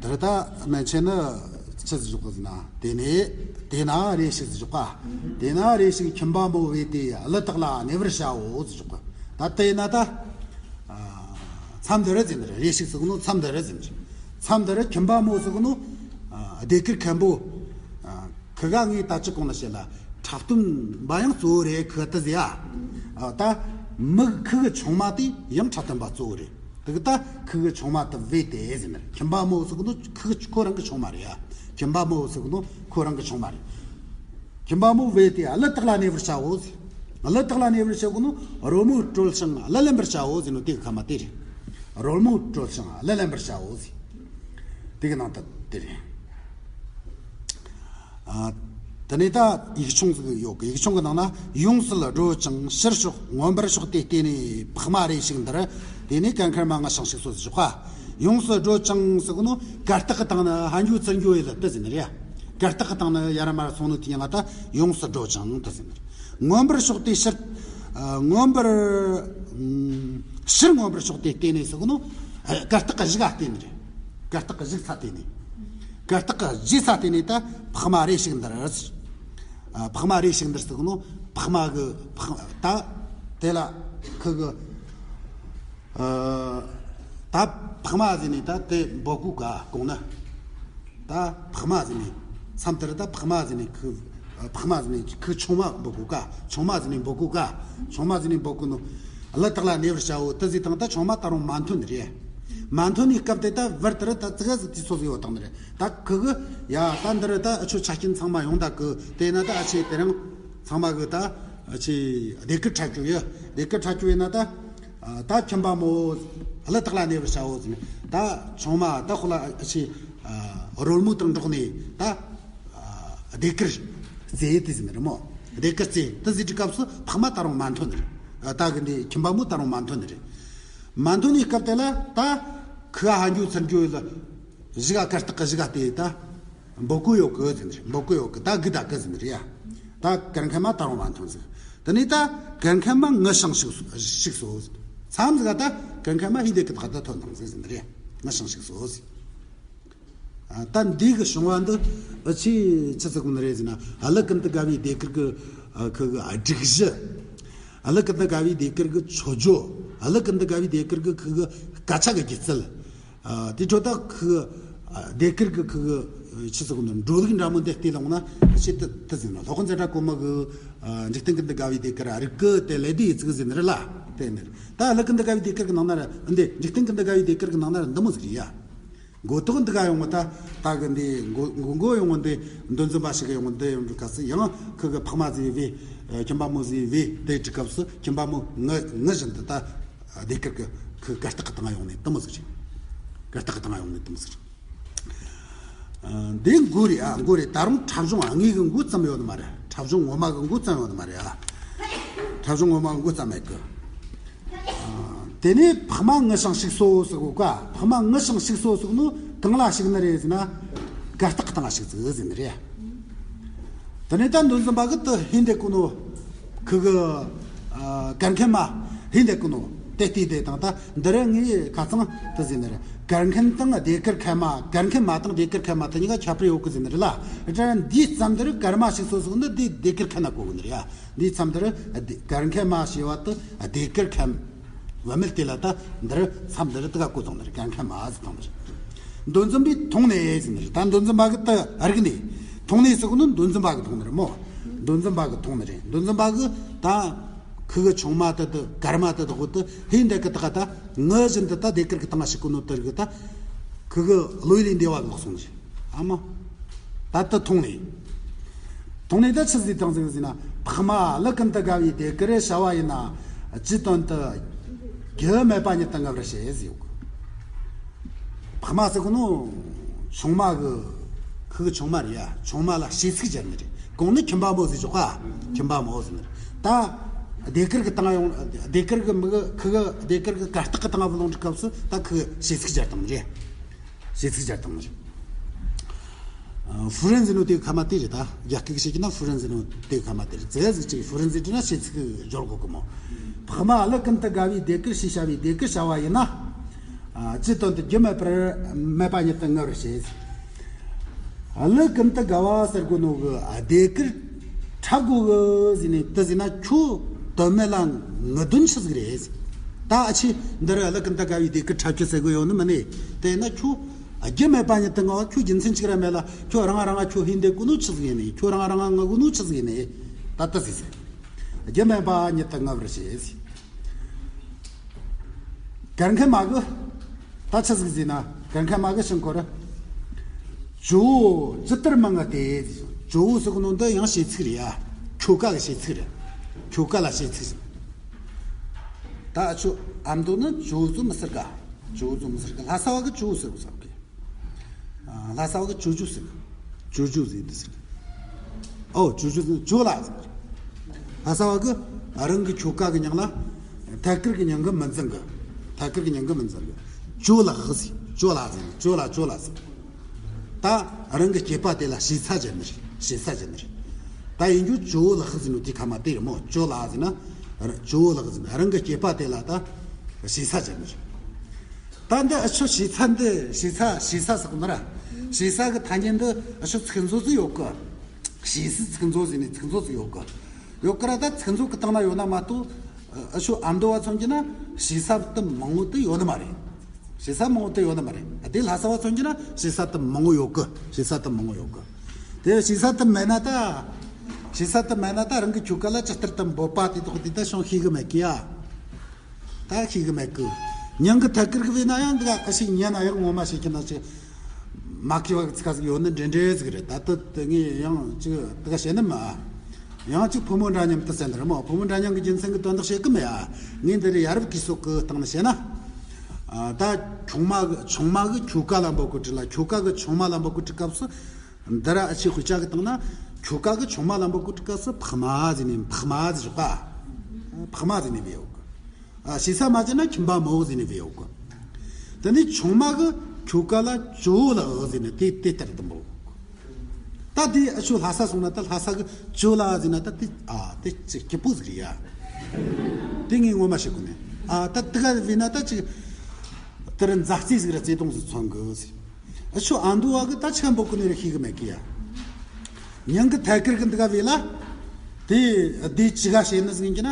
དེར་ད་མན་ཆད་ནི་ཆི་ཟིག་འཇོག་གི་ཟེར་ན། དེ་ནས་དེ་ན་རེ་ཞིག་ཟེར་འཇོག་ག་དེ་ན་རེ་ཞིག་ཁྱིམ་པ་མོ་བོས་ཏེ་གླུ་དག་ལ་གནས་པར་བྱའོ་ཟེར་འཇོག་ག་ད་དེ་ན་ད། ཨ། མཚམས་འདི་རུ་ཟེར་ནི་རེ་ཞིག་ཟེར་གོ་ནོ་མཚམས་འདི་རུ་ཟེར་ནི་རེད། མཚམས་འདི་རུ་ཁྱིམ་པ་མོ་ཟེར་གོ་ནོ། ཨ། ཟློས་གར་མཁན་པོ། ཨ། ཁི་ག་ངས་ད་ཅི་གོང་ལ་བཤད་ལ། འཁྲབ་སྟོན་པ་ཡང་གཙོ་བོ་རེད་ཁི་ད་ཟེར་ཡ། ཨ། ད་མི་ཁི་གི་ཆུང་མ་དེ་ཡང་འཁྲབ་སྟོན་པ་གཙོ་བོ་རེད། དེ་གི་ད་ཁི་གི་ཆུང་མ་དེ་བོས་ཏེ་ཟེར་ནི་རེད། ཁྱིམ་པ་མོ་ཟེར་གོ་ནོ་ཁི་གི་ཁོ་རང་གི་ཆུང་མ་རེད་ཡ། ཁྱིམ་པ་མོ་ཟེར་གོ་ནོ་ཁོ་རང་གི་ཆུང་མ་རེད། ཁྱིམ་པ་མོ་བོས་ཏེ་གླུ་དག་ལ་གནས་པར་བྱའོ་ཟེར། གླུ་དག་ལ་གནས་པར་བྱ་གོ་ནོ་རོལ་མོ་དཀྲོལ་ཞིང་གླུ་ལེན་པར་བྱའོ་ཟེར་ནོ་དེ་གི་ཁ་མ་དེ་རེད། རོལ་མོ་དཀྲོལ་ཞིང་གླུ་ལེན་པར་བྱའོ་ཟེར། དེ་གི་ནང་དུ་དེ་རེད། ཨ། དེ་ནས་ད་ཡིག་ཆུང་ཟིག་ཡོད་གི། ཡིག་ཆུང་གི་ནང་ན། ཡོངས་སུ་བགྲོད་ཅིང་ཕྱིར་ཕྱོགས་མངོན་པར་ཕྱོགས་ཏེ་བལྟས་ནས་འཕགས་མ་རེ་ཞིག་འདིར། དེ་ནས་གར་མཁན་མ་ངུ་ཞིང་གཤེགས་སོ་ཟེར་ག་ཡོངས་སུ་བགྲོད་ཅིང་ཟེར་གོ་ནོ་གར་སྟེགས་གི་སྟེང་ན་ཧན་རྒྱུ་ཚུར་རྒྱུ་ཡེ་ལ་དེ་ཟེར་ནི་རེད། གར་སྟེགས་གི་སྟེང་ན་ཡར་མར་སོང་ནོ་དེ་ཡང་ང་ད་ཡོངས་སུ་བགྲོད་ཅིང་དེ་ཟེར་ནི་རེད། མངོན་པར་ཕྱོགས་ཏེ་ཕྱིར། ཨ། མངོན་པར། ཕྱིར་མངོན་པར་ཕྱོགས་ཏེ་བལྟས་ནས་ཟེར་གོ་ནོ། ཨ། གར་སྟེགས་གི་གཞུག་ག་བལྟས་ནི་རེད། གར་སྟེགས་གི་གཞུག་ས་བལྟས་ནས། གར་སྟེགས་གི་གཞུག་ས་བལྟས་ནས་ད་འཕགས་མ་རེ་ཞིག་འདིར། ཨ། འཕགས་མ་རེ་ཞིག་འདིར་ཟེར་གོ་ནོ་འཕགས་མ་གི་འཕགས་ད་དེ་ལ་ཁི་གི། ཨ། ད་འཕགས་མ་ཟེར་ནས་ད་དེ་འབོད་གོ་ག་གོང་ན། ད་འཕགས་མ་ཟེར་ནས་མཚམས་དེར་ད་འཕགས་མ་ཟེར་ནས་ཁི། འཕགས་མ་ཟེར་ནས་ཁི་ཆུང་མ་འབོད་གོ་ག་ཆུང་མ་ཟེར་ནས་འབོད་གོ་ག་ཆུང་མ་ཟེར་ནས་འབོད་གོ་ནོ། གླུ་དག་ལ་གནས་པར་བྱའོ་དེ་ཟེར་དང་ད་ཆུང་མ་ད་རུང་མ་འཐོན་ནི་རེད། མ་འཐོན་ནི་སྐབས་དེ་ད་བར་དེར་ད་ཙི་ག་ཟིག་དུས་ཚོད་ཟིག་ཡོད་དང་ནི་རེད། ད་ཁི་གི་ཡ་ད་འདིར་ད་ཨ་ཆོ་ཆ་རྐྱེན་ཚང་མ་ཡོང་ད་གི་དེ་ན་ད་ཨ་ཆེ་དེ་རིང་ཚང་མ་གི་ད་ཨ་ཆེ་ཟློས་གར་འཁྲབ་རྒྱུ་ཡ། ཟློས་གར་འཁྲབ་རྒྱུ་ཡིན་ན་ད། ཨ། ད་ཁྱིམ་པ་མོ་གླུ་དག་ལ་གནས་པར་བྱའོ་ཟེར་ནས། ད་ཆུང་མ་ད་ཁོ་ལ་ཨ་ཆེ། ཨ། རོལ་མོ་དང་འགྲོགས་ནས་ད། ཨ། ཟློས་གར་རྩེ་དེ་ཟེར་ནི་རེད་མོ། ཟློས་གར་རྩེ་དེ་ཟེར་དུས་སྐབས་སུ་འཕགས་མ་ད་རུང་མ་འཐོན་ནི་རེད། ཨ། ད་གི་འདི་ཁྱིམ་པ་མོ་ད་རུང་མ་འཐོན་ནི་རེད། མ་འཐོན་ནི་སྐབས་དེ་ལ་ད་ཁི་ཧན་རྒྱུ་ཚུར་རྒྱུ་ལ་གཞུག་ག་གར་སྟེགས་གི་གཞུག་ག་དེ་ད། འབོད་གོ་ཡོད་གི་ཟེར་ནི་རེད། འབོད་གོ་ཡོད་གི་ད་གི་ད་གི་ཟེར་ནི་རེད་ཡ། ད་གར་མཁན་མ་ད་རུང་མ་འཐོན་ཟིག་དེ་ནས་ད་གར་མཁན་མ་ངུ་ཞིང་གཤེགས་སོ་གཤེགས་སོ། མཚམས་ཟིག་ག་ད་གར་མཁན་མ་ཧི་དེ་གི་ད་ག་ད་ཐོན་དང་ཟིག་ཟེར་ནི་རེད། ངུ་ཞིང་གཤེགས་སོ་ཟེར། ཨ། ད་འདི་གི་བྱུང་བ་འདི་ཨ་ཆི་ཆི་ཟེར་གོ་ནི་རེད་ཟེར་ན། ཨ། གླུ་ཀུན་ཏུ་དགའ་བའི་ཟློས་གར་གི་ཨ་ཁི་གི་ཨ་སྒྲིག་གཞི། ཨ། གླུ་ཀུན་ཏུ་དགའ་བའི་ཟློས་གར་གི་མཆོད་བརྗོད། ཨ། གླུ་ཀུན་ཏུ་དགའ་བའི་ཟློས་གར་གི་ཁི་གི་སྐད་ཆ་གི་སྒྱུ་རྩལ། ཨ། དེ་འཕྲོ་ད་ཁི། ཨ། ཟློས་གར་གི་ཁི་གི་ཆི་ཟེར་གོ་ནི་འགྲོ་ལུགས་འདྲ་མོ་འདི་བལྟས་ལོང་ན་ཆི་དེ་དེ་ཟེར་ན། སློབ་དཔོན་ཛེ་ཏྲ་གོང་མ་གི། ཨ། འཇིག་རྟེན་ཀུན་ཏུ་དགའ་བའི་ཟློས་གར་རིག་གི་དེ་ལས་དེ་ཡི་ཚིག་ཟེར་ནི་རེད་ལ། དེ་ནི་ད་གླུ་ཀུན་ཏུ་དགའ་བའི་ཟློས་གར་གི་ནང་ན་ར་འདི་འཇིག་རྟེན་ཀུན་ཏུ་དགའ་བའི་ཟློས་གར་གི་ནང་ན་ར་འདི་མོ་ཟིག་རེད་ཡ། མགོ་ཐོག་འདི་ག་ཡོང་བ་ད་ད་གི་འདི་མགོ་མགོ་མགོ་ཡོང་བ་འདི་འདུ་འཛོམས་པ་ཞིག་ཡོང་བ་འདི་ཡོང་གི་ག་སི་ཡང་ཁི་གི་འཕགས་མ་ཟེར་བས། ཁྱིམ་པ་མོ་ཟེར་བས་དེ་དྲི་སྐབས་སུ་ཁྱིམ་པ་མོ་ངུ་ངུ་བཞིན་དུ་ད། ཨ། ཟློས་གར་གི་ཁི་གར་སྟེགས་གི་སྟེང་ཡོང་ནས་དེ་མོ་ཟིག་རེད། གར་སྟེགས་གི་སྟེང་ཡོང་ནས་དེ་མོ་ཟིག་རེད། ཨ། འདི་མགོ་རེད། ཨ། མགོ་རེད། ད་རུང་འཁྲབ་གཞུང་ཨ་ངེས་གི་མགོ་ཙམ་ཡོད་ནི་མ་རེད། འཁྲབ་གཞུང་ངོ་མ་གི་མགོ་ཙམ་ཡོད་ནི་མ་རེད། ཨ། འཁྲབ་གཞུང་ངོ་མ་གི་མགོ་ཙམ་མེད་གི། ཨ། དེ་ནས་འཕགས་མ་ངུ་ཞིང་གཤེགས་སོ་ཟེར་གོ་ག་འཕགས་མ་ངུ་ཞིང་གཤེགས་སོ་ཟེར་གོ་ནོ་གང་ལ་གཤེགས་ནི་རེད་ཟེར་ན། གར་སྟེགས་གི་སྟེང་ལ་གཤེགས་ཟིག་ཟེར་ནི་རེད། དེ་ནས་ད་འདུ་འཛོམས་པ་གི་དེ་ཧིན་དེ་གོ་ནོ། ཁི་གི། ཨ། གར་མཁན་མ་ཧིན་དེ་གོ་ནོ། དེ་ལྟས་དེ་དང་ད་འདི་རུ་ངས་ཁ་ཚང་དུ་ཟིན་ནི་རེད། གར་མཁན་དང་ཟློས་གར་མཁན་མ། གར་མཁན་མ་དང་ཟློས་གར་མཁན་མ་དེ་གཉིས་ཀ་ཁྱད་པར་ཡོད་གི་ཟིན་ནི་རེད་ལ། ད་འདིའི་མཚམས་འདི་རུ་གར་མ་ཞིག་སོ་སོ་འདི་འདི་ཟློས་གར་མཁན་ན་གོ་གི་ནི་རེད་ཡ། འདིའི་མཚམས་འདི་རུ་གར་མཁན་མ་ཞེས་པ་དེ་ཟློས་གར་མཁན། བུད་མེད་དེ་ལ་ད་འདི་རུ་མཚམས་འདི་རུ་དེ་ག་གོ་དང་ནི་རེད། གར་མཁན་མ་ཟེར་དང་ནི་རེད། མདོ་འཛིན་པས་མཐོང་ནས་ཟེར་ནི་རེད། ད་མདོ་འཛིན་པ་གི་ད་རིག་ནས་མཐོང་ནས་ཟེར་གོ་ནི་མདོ་འཛིན་པ་གི་མཐོང་ནི་རེད་མོ། མདོ་འཛིན་པ་གི་མཐོང་ནི་རེད། མདོ་འཛིན་པ་གི་ད། ཁུ་གི་ཆུང་མ་དེ་དེ་གར་མ་དེ་དེ་ཁོ་དེ་ཧེ་འདི་གི་ད་ག་ད་ངུ་བཞིན་དུ་ད་ཟློས་གར་གི་སྟེང་ང་ཞིག་གོ་ནོ་དེ་རིག་གི་ད། ཁུ་གི་བློ་ཡུལ་ལས་འདས་པ་གི་ལོག་སོང་ཟེར། ཨ་མ། ད་དེ་མཐོང་ནས། མཐོང་ནས་ད་ཆི་ཟིག་དང་ཟིག་ཟིན་ན། འཕགས་མ་ཀླུ་ཀུན་ཏུ་དགའ་བའི་ཟློས་གར་བྱ་བ་ཡིན་ན། ཅི་དོན་དུ་རྒྱུ་མེད་པ་ཉིད་དུ་ངུ་བར་བྱེད་ཟེར་ཡོད་གི། འཕགས་མ་ཟེར་གོ་ནོ། ཆུང་མ་གི། ཁུ་གི་ཆུང་མ་རེད་ཡ། ཆུང་མ་ལ་གཤེ་གཟུགས་སྦྱར་ནི་རེད། གོང་ནི་ཁྱིམ་པ་མོ་ཟེར་ཆོག་ག་ཁྱིམ་པ་མོ་ཟེར་ནི་རེད། ད། ཟློས་གར་གི་སྟེང་ཡོང་། ཟློས་གར་གི་མི་གི་ཁུ་གི་ཟློས་གར་གི་གར་སྟེགས་གི་སྟེང་ང་ལོང་དུས་སྐབས་སུ་ད་ཁུ་གི་གཤེ་གཟུགས་སྦྱར་བཏང་ནི་རེད། གཤེ་གཟུགས་སྦྱར་བཏང་ནི་རེད། ཨ། ཧྥུ་རན་ཟེར་ནོ་དེ་ཁ་མ་དེ་རེད་ད། རྒྱ་སྐད་བཤད་ཀྱི་ན་ཧྥུ་རན་ཟེར་ནོ་དེ་ཁ་མ་དེ་རེད། ཙེ་ཟིག་ཅིག་ཧྥུ་རན་ཟེར་དུས་ན་གཤེ་གཟུགས་སྦྱོར་དགོས་གི་མོ། འཕགས་མ་ཀླུ་ཀུན་ཏུ་དགའ་བའི་ཟློས་གར་ཞེས་བྱ་བའི་ཟློས་གར་བྱ་བ་ཡིན་ན། ཨ། ཅི་དོན་དུ་རྒྱུ་མེད་པར། མེད་པ་ཉིད་དུ་ངུ་བར་བྱེད། ཀླུ་ཀུན་ཏུ་དགའ་བ་ཟེར་གོ་ནོ་གི་ཟློས་གར་འཁྲབ་དགོས་གི་ཟེར་ནས་དེ་ཟེར་ན། ཁྱོད་དོན་མེད་ལ་ངུ་དོན་ཆི་ཟིག་རེད། ད་ཨ་ཆི་འདི་རུ་ཀླུ་ཀུན་ཏུ་དགའ་བའི་ཟློས་གར་འཁྲབ་རྒྱུ་ཟེར་གི་ཡོད་ནི་མིན་ནི། དེ་ན་ཁྱོད་རྒྱུ་མེད་པ་ཉིད་དུ་ངུ་བ། ཁྱོད་རྒྱུ་མཚན་ཅིག་ར་མེད་ལ་ཁྱོད་རང་རང་ཁྱོད་ཧེ་འདི་གོ་ནོ་ཆི་ཟིག་ཡིན་ནི། ཁྱོད་རང་རང་ངུ་གོ་ནོ་ཆི་ཟིག་ཡིན་ནི། ད་ལྟ་ཟིག་ཟེར། རྒྱུ་མེད་པ་ཉིད་དུ་ངུ་བར་བྱེད་ཟེར། གར་མཁན་མ་གི། ད་ཆི་ཟིག་ཟེར་ན། གར་མཁན་མ་གི་ཤིང་འཁོར། ཇོ་བོ་ཇི་ལྟར་མི་ངུ་སྟེ། ཇོ་བོ་ཟེར་གོ་ནོ་འདི་ཡང་བྱེད་ཚིག་རེད་ཡ། ཁྱོ་ག་གི་བྱེད་ཚིག་རེད། ཁྱོ་ག་ལ་བྱེད་ཚིག་ཟེར། ད་ཨ་ཆོ་ཨ་མདོ་ནི་ཇོ་བོ་ཟེར་མི་ཟེར་ག་ཇོ་བོ་ཟེར་མི་ཟེར་ག་ལྷ་ས་བ་གི་ཇོ་བོ་ཟེར་གོ་ས་གི། ཨ། ལྷ་ས་བ་གི་ཅོ་ཅོ་ཟེར། ཅོ་ཅོ་ཟེར་འདི་ཟེར། ཨོ། ཅོ་ཅོ་ཟེར། ཅོ་ལགས་ཟེར། ལྷ་ས་བ་གི་རང་གི་ཁྱོ་ག་གི་མྱིང་ལ་ཐད་ཀར་གི་མྱིང་གི་མི་འཛིན་གི། ཐད་ཀར་གི་མྱིང་གི་མི་འཛིན་གི། ཅོ་ལགས་ཟེར། ཅོ་ལགས་ཟེར། ཅོ་ལགས། ཅོ་ལགས་ཟེར། ད་རང་གི་སྐྱེས་པ་དེ་ལ་ཞེ་ས་སྦྱར་ནི་རེད། ཞེ་ས་སྦྱར་ནི་རེད། ད་ཡིན་རྒྱུ་ཅོ་ལགས་ཟེར་ནོ་དེ་ཁ་མ་དེ་རེད་མོ། ཅོ་ལགས་ཟེར་ན། ཅོ་ལགས་ཟེར་ན་རང་གི་སྐྱེས་པ་དེ་ལ་ད་ཞེ་ས་སྦྱར་ནི་རེད། ད་འདི་ཨ་ཆོ་ཞེ་ས་འདི་ཞེ་ས་ཞེ་ས་ཟེར་གོ་ནི་ར། ཞེ་ས་གི་ཐ་སྙད་འདི་ཨ་ཆོ་ཚིག་མཛོད་ཟིག་ཡོད་གི། ཞེ་སའི་ཚིག་མཛོད་ཟེར་ནས་ཚིག་མཛོད་ཟིག་ཡོད་གི། ཡོད་གི་ར། ད་ཚིག་མཛོད་གི་སྟེང་ན་ཡོད་ན་མ་གཏོགས་ཨ་ཆོ་ཨ་མདོ་བ་མཚོན་གྱི་ན་ཞེ་ས་དེ་མང་བོ་དེ་ཡོད་ནི་མ་རེད། ཞེ་ས་མང་བོ་དེ་ཡོད་ནི་མ་རེད། དེ་ལྷ་ས་བ་མཚོན་གྱི་ན་ཞེ་ས་དེ་མང་བོ་ཡོད་གི། ཞེ་ས་དེ་མང་བོ་ཡོད་གི། དེ་ཞེ་ས་དེ་མེད་ན་ད། ཞེ་ས་དེ་མེད་ན་ད་རང་གི་ཁྱོ་ག་ལ་ཇི་ལྟར་དུ་འབོད་པ་དེ་དག་དེ་ད་བྱུང་ཤེས་གི་མེད་གི་ཡ། ད་ཤེས་གི་མེད་གི། མྱིང་གི་ཐད་ཀར་གི་བས་ན་ཡང་འདི་ག་ཨ་ཞིག་ཉན་ན་ཡང་ངོ་མ་ཤེས་ཀྱི་ན་ཅི། མ་ཁེ་བ་ཚིག་ཟིག་ཡོད་ནི་འདྲེ་འདྲེ་ཟིག་རེད། ད་ལྟ་དེ་ངས་ཡང་ཅི་དེ་ག་བཤད་ནི་མ། ཡང་ཅིག་ཕོ་མོ་འདྲ་མཉམ་དུ་ཟེར་ནི་རེད་མོ། ཕོ་མོ་འདྲ་མཉམ་གི་རྒྱུ་མཚན་གི་དོན་དག་བཤད་གི་མེད་ཨ། ངས་འདི་རེ་ཡ་རབས་ཀྱི་སོག་གི་སྟེང་ནས་བཤད་ན། ཨ། ད་ཆུང་མ་གི་ཆུང་མ་གི་ཁྱོ་ག་ལ་འབོད་གོ་དྲི་ལ། ཁྱོ་ག་གི་ཆུང་མ་ལ་འབོད་གོ་དྲི་སྐབས་སུ། འདི་ར་ཨ་ཆི་ཧུ་ཅག་གི་སྟེང་ན་ཁྱོ་ག་གི་ཆུང་མ་ལ་འབོད་གོ་དྲི་སྐབས་སུ་འཕགས་མ་ཟེར་ནས། འཕགས་མ་ཟེར་ཞོག་པ། འཕགས་མ་ཟེར་ནས་བས་ཡོད་གི། ཨ། ཞེ་ས་མ་བྱས་ན་ཁྱིམ་པ་མོ་ཟེར་ནས་བས་ཡོད་གི། དེ་ནས་ཆུང་མ་གི་ཁྱོ་ག་ལ་ཇོ་ལགས་ཟེར་ནས་དེ་དེ་ལྟར་དུ་འབོད་གོ་གི། ད་དེ་ཨ་ཆོ་ལྷ་ས་སོང་ན་ད་ལྷ་ས་གི་ཇོ་ལགས་ཟེར་ན་ད་དེ། ཨ། དེ་ཅིག་སྐྱིད་པོ་ཟིག་རེད་ཡ། དེ་ངས་ངོ་མ་ཤེས་གོ་ནས། ཨ། ད་དེ་ག་བས་ན་ད་ཅིག་དེར་མཛའ་བརྩེ་ཟིག་ར་བརྩེ་དུང་ཟིག་མཚོན་གི་ཟེར། ཨ་ཆོ་ཨ་མདོ་བ་གི་ད་ཆི་འབོད་གོ་ནི་རེད་ཤེས་གི་མེད་གི་ཡ། མྱིང་གི་ཐད་ཀར་གི་འདི་ག་བས་ལ། དེ་དེ་ཅི་ག་བཤད་ནི་ཟིག་ཡིན་གྱི་ན།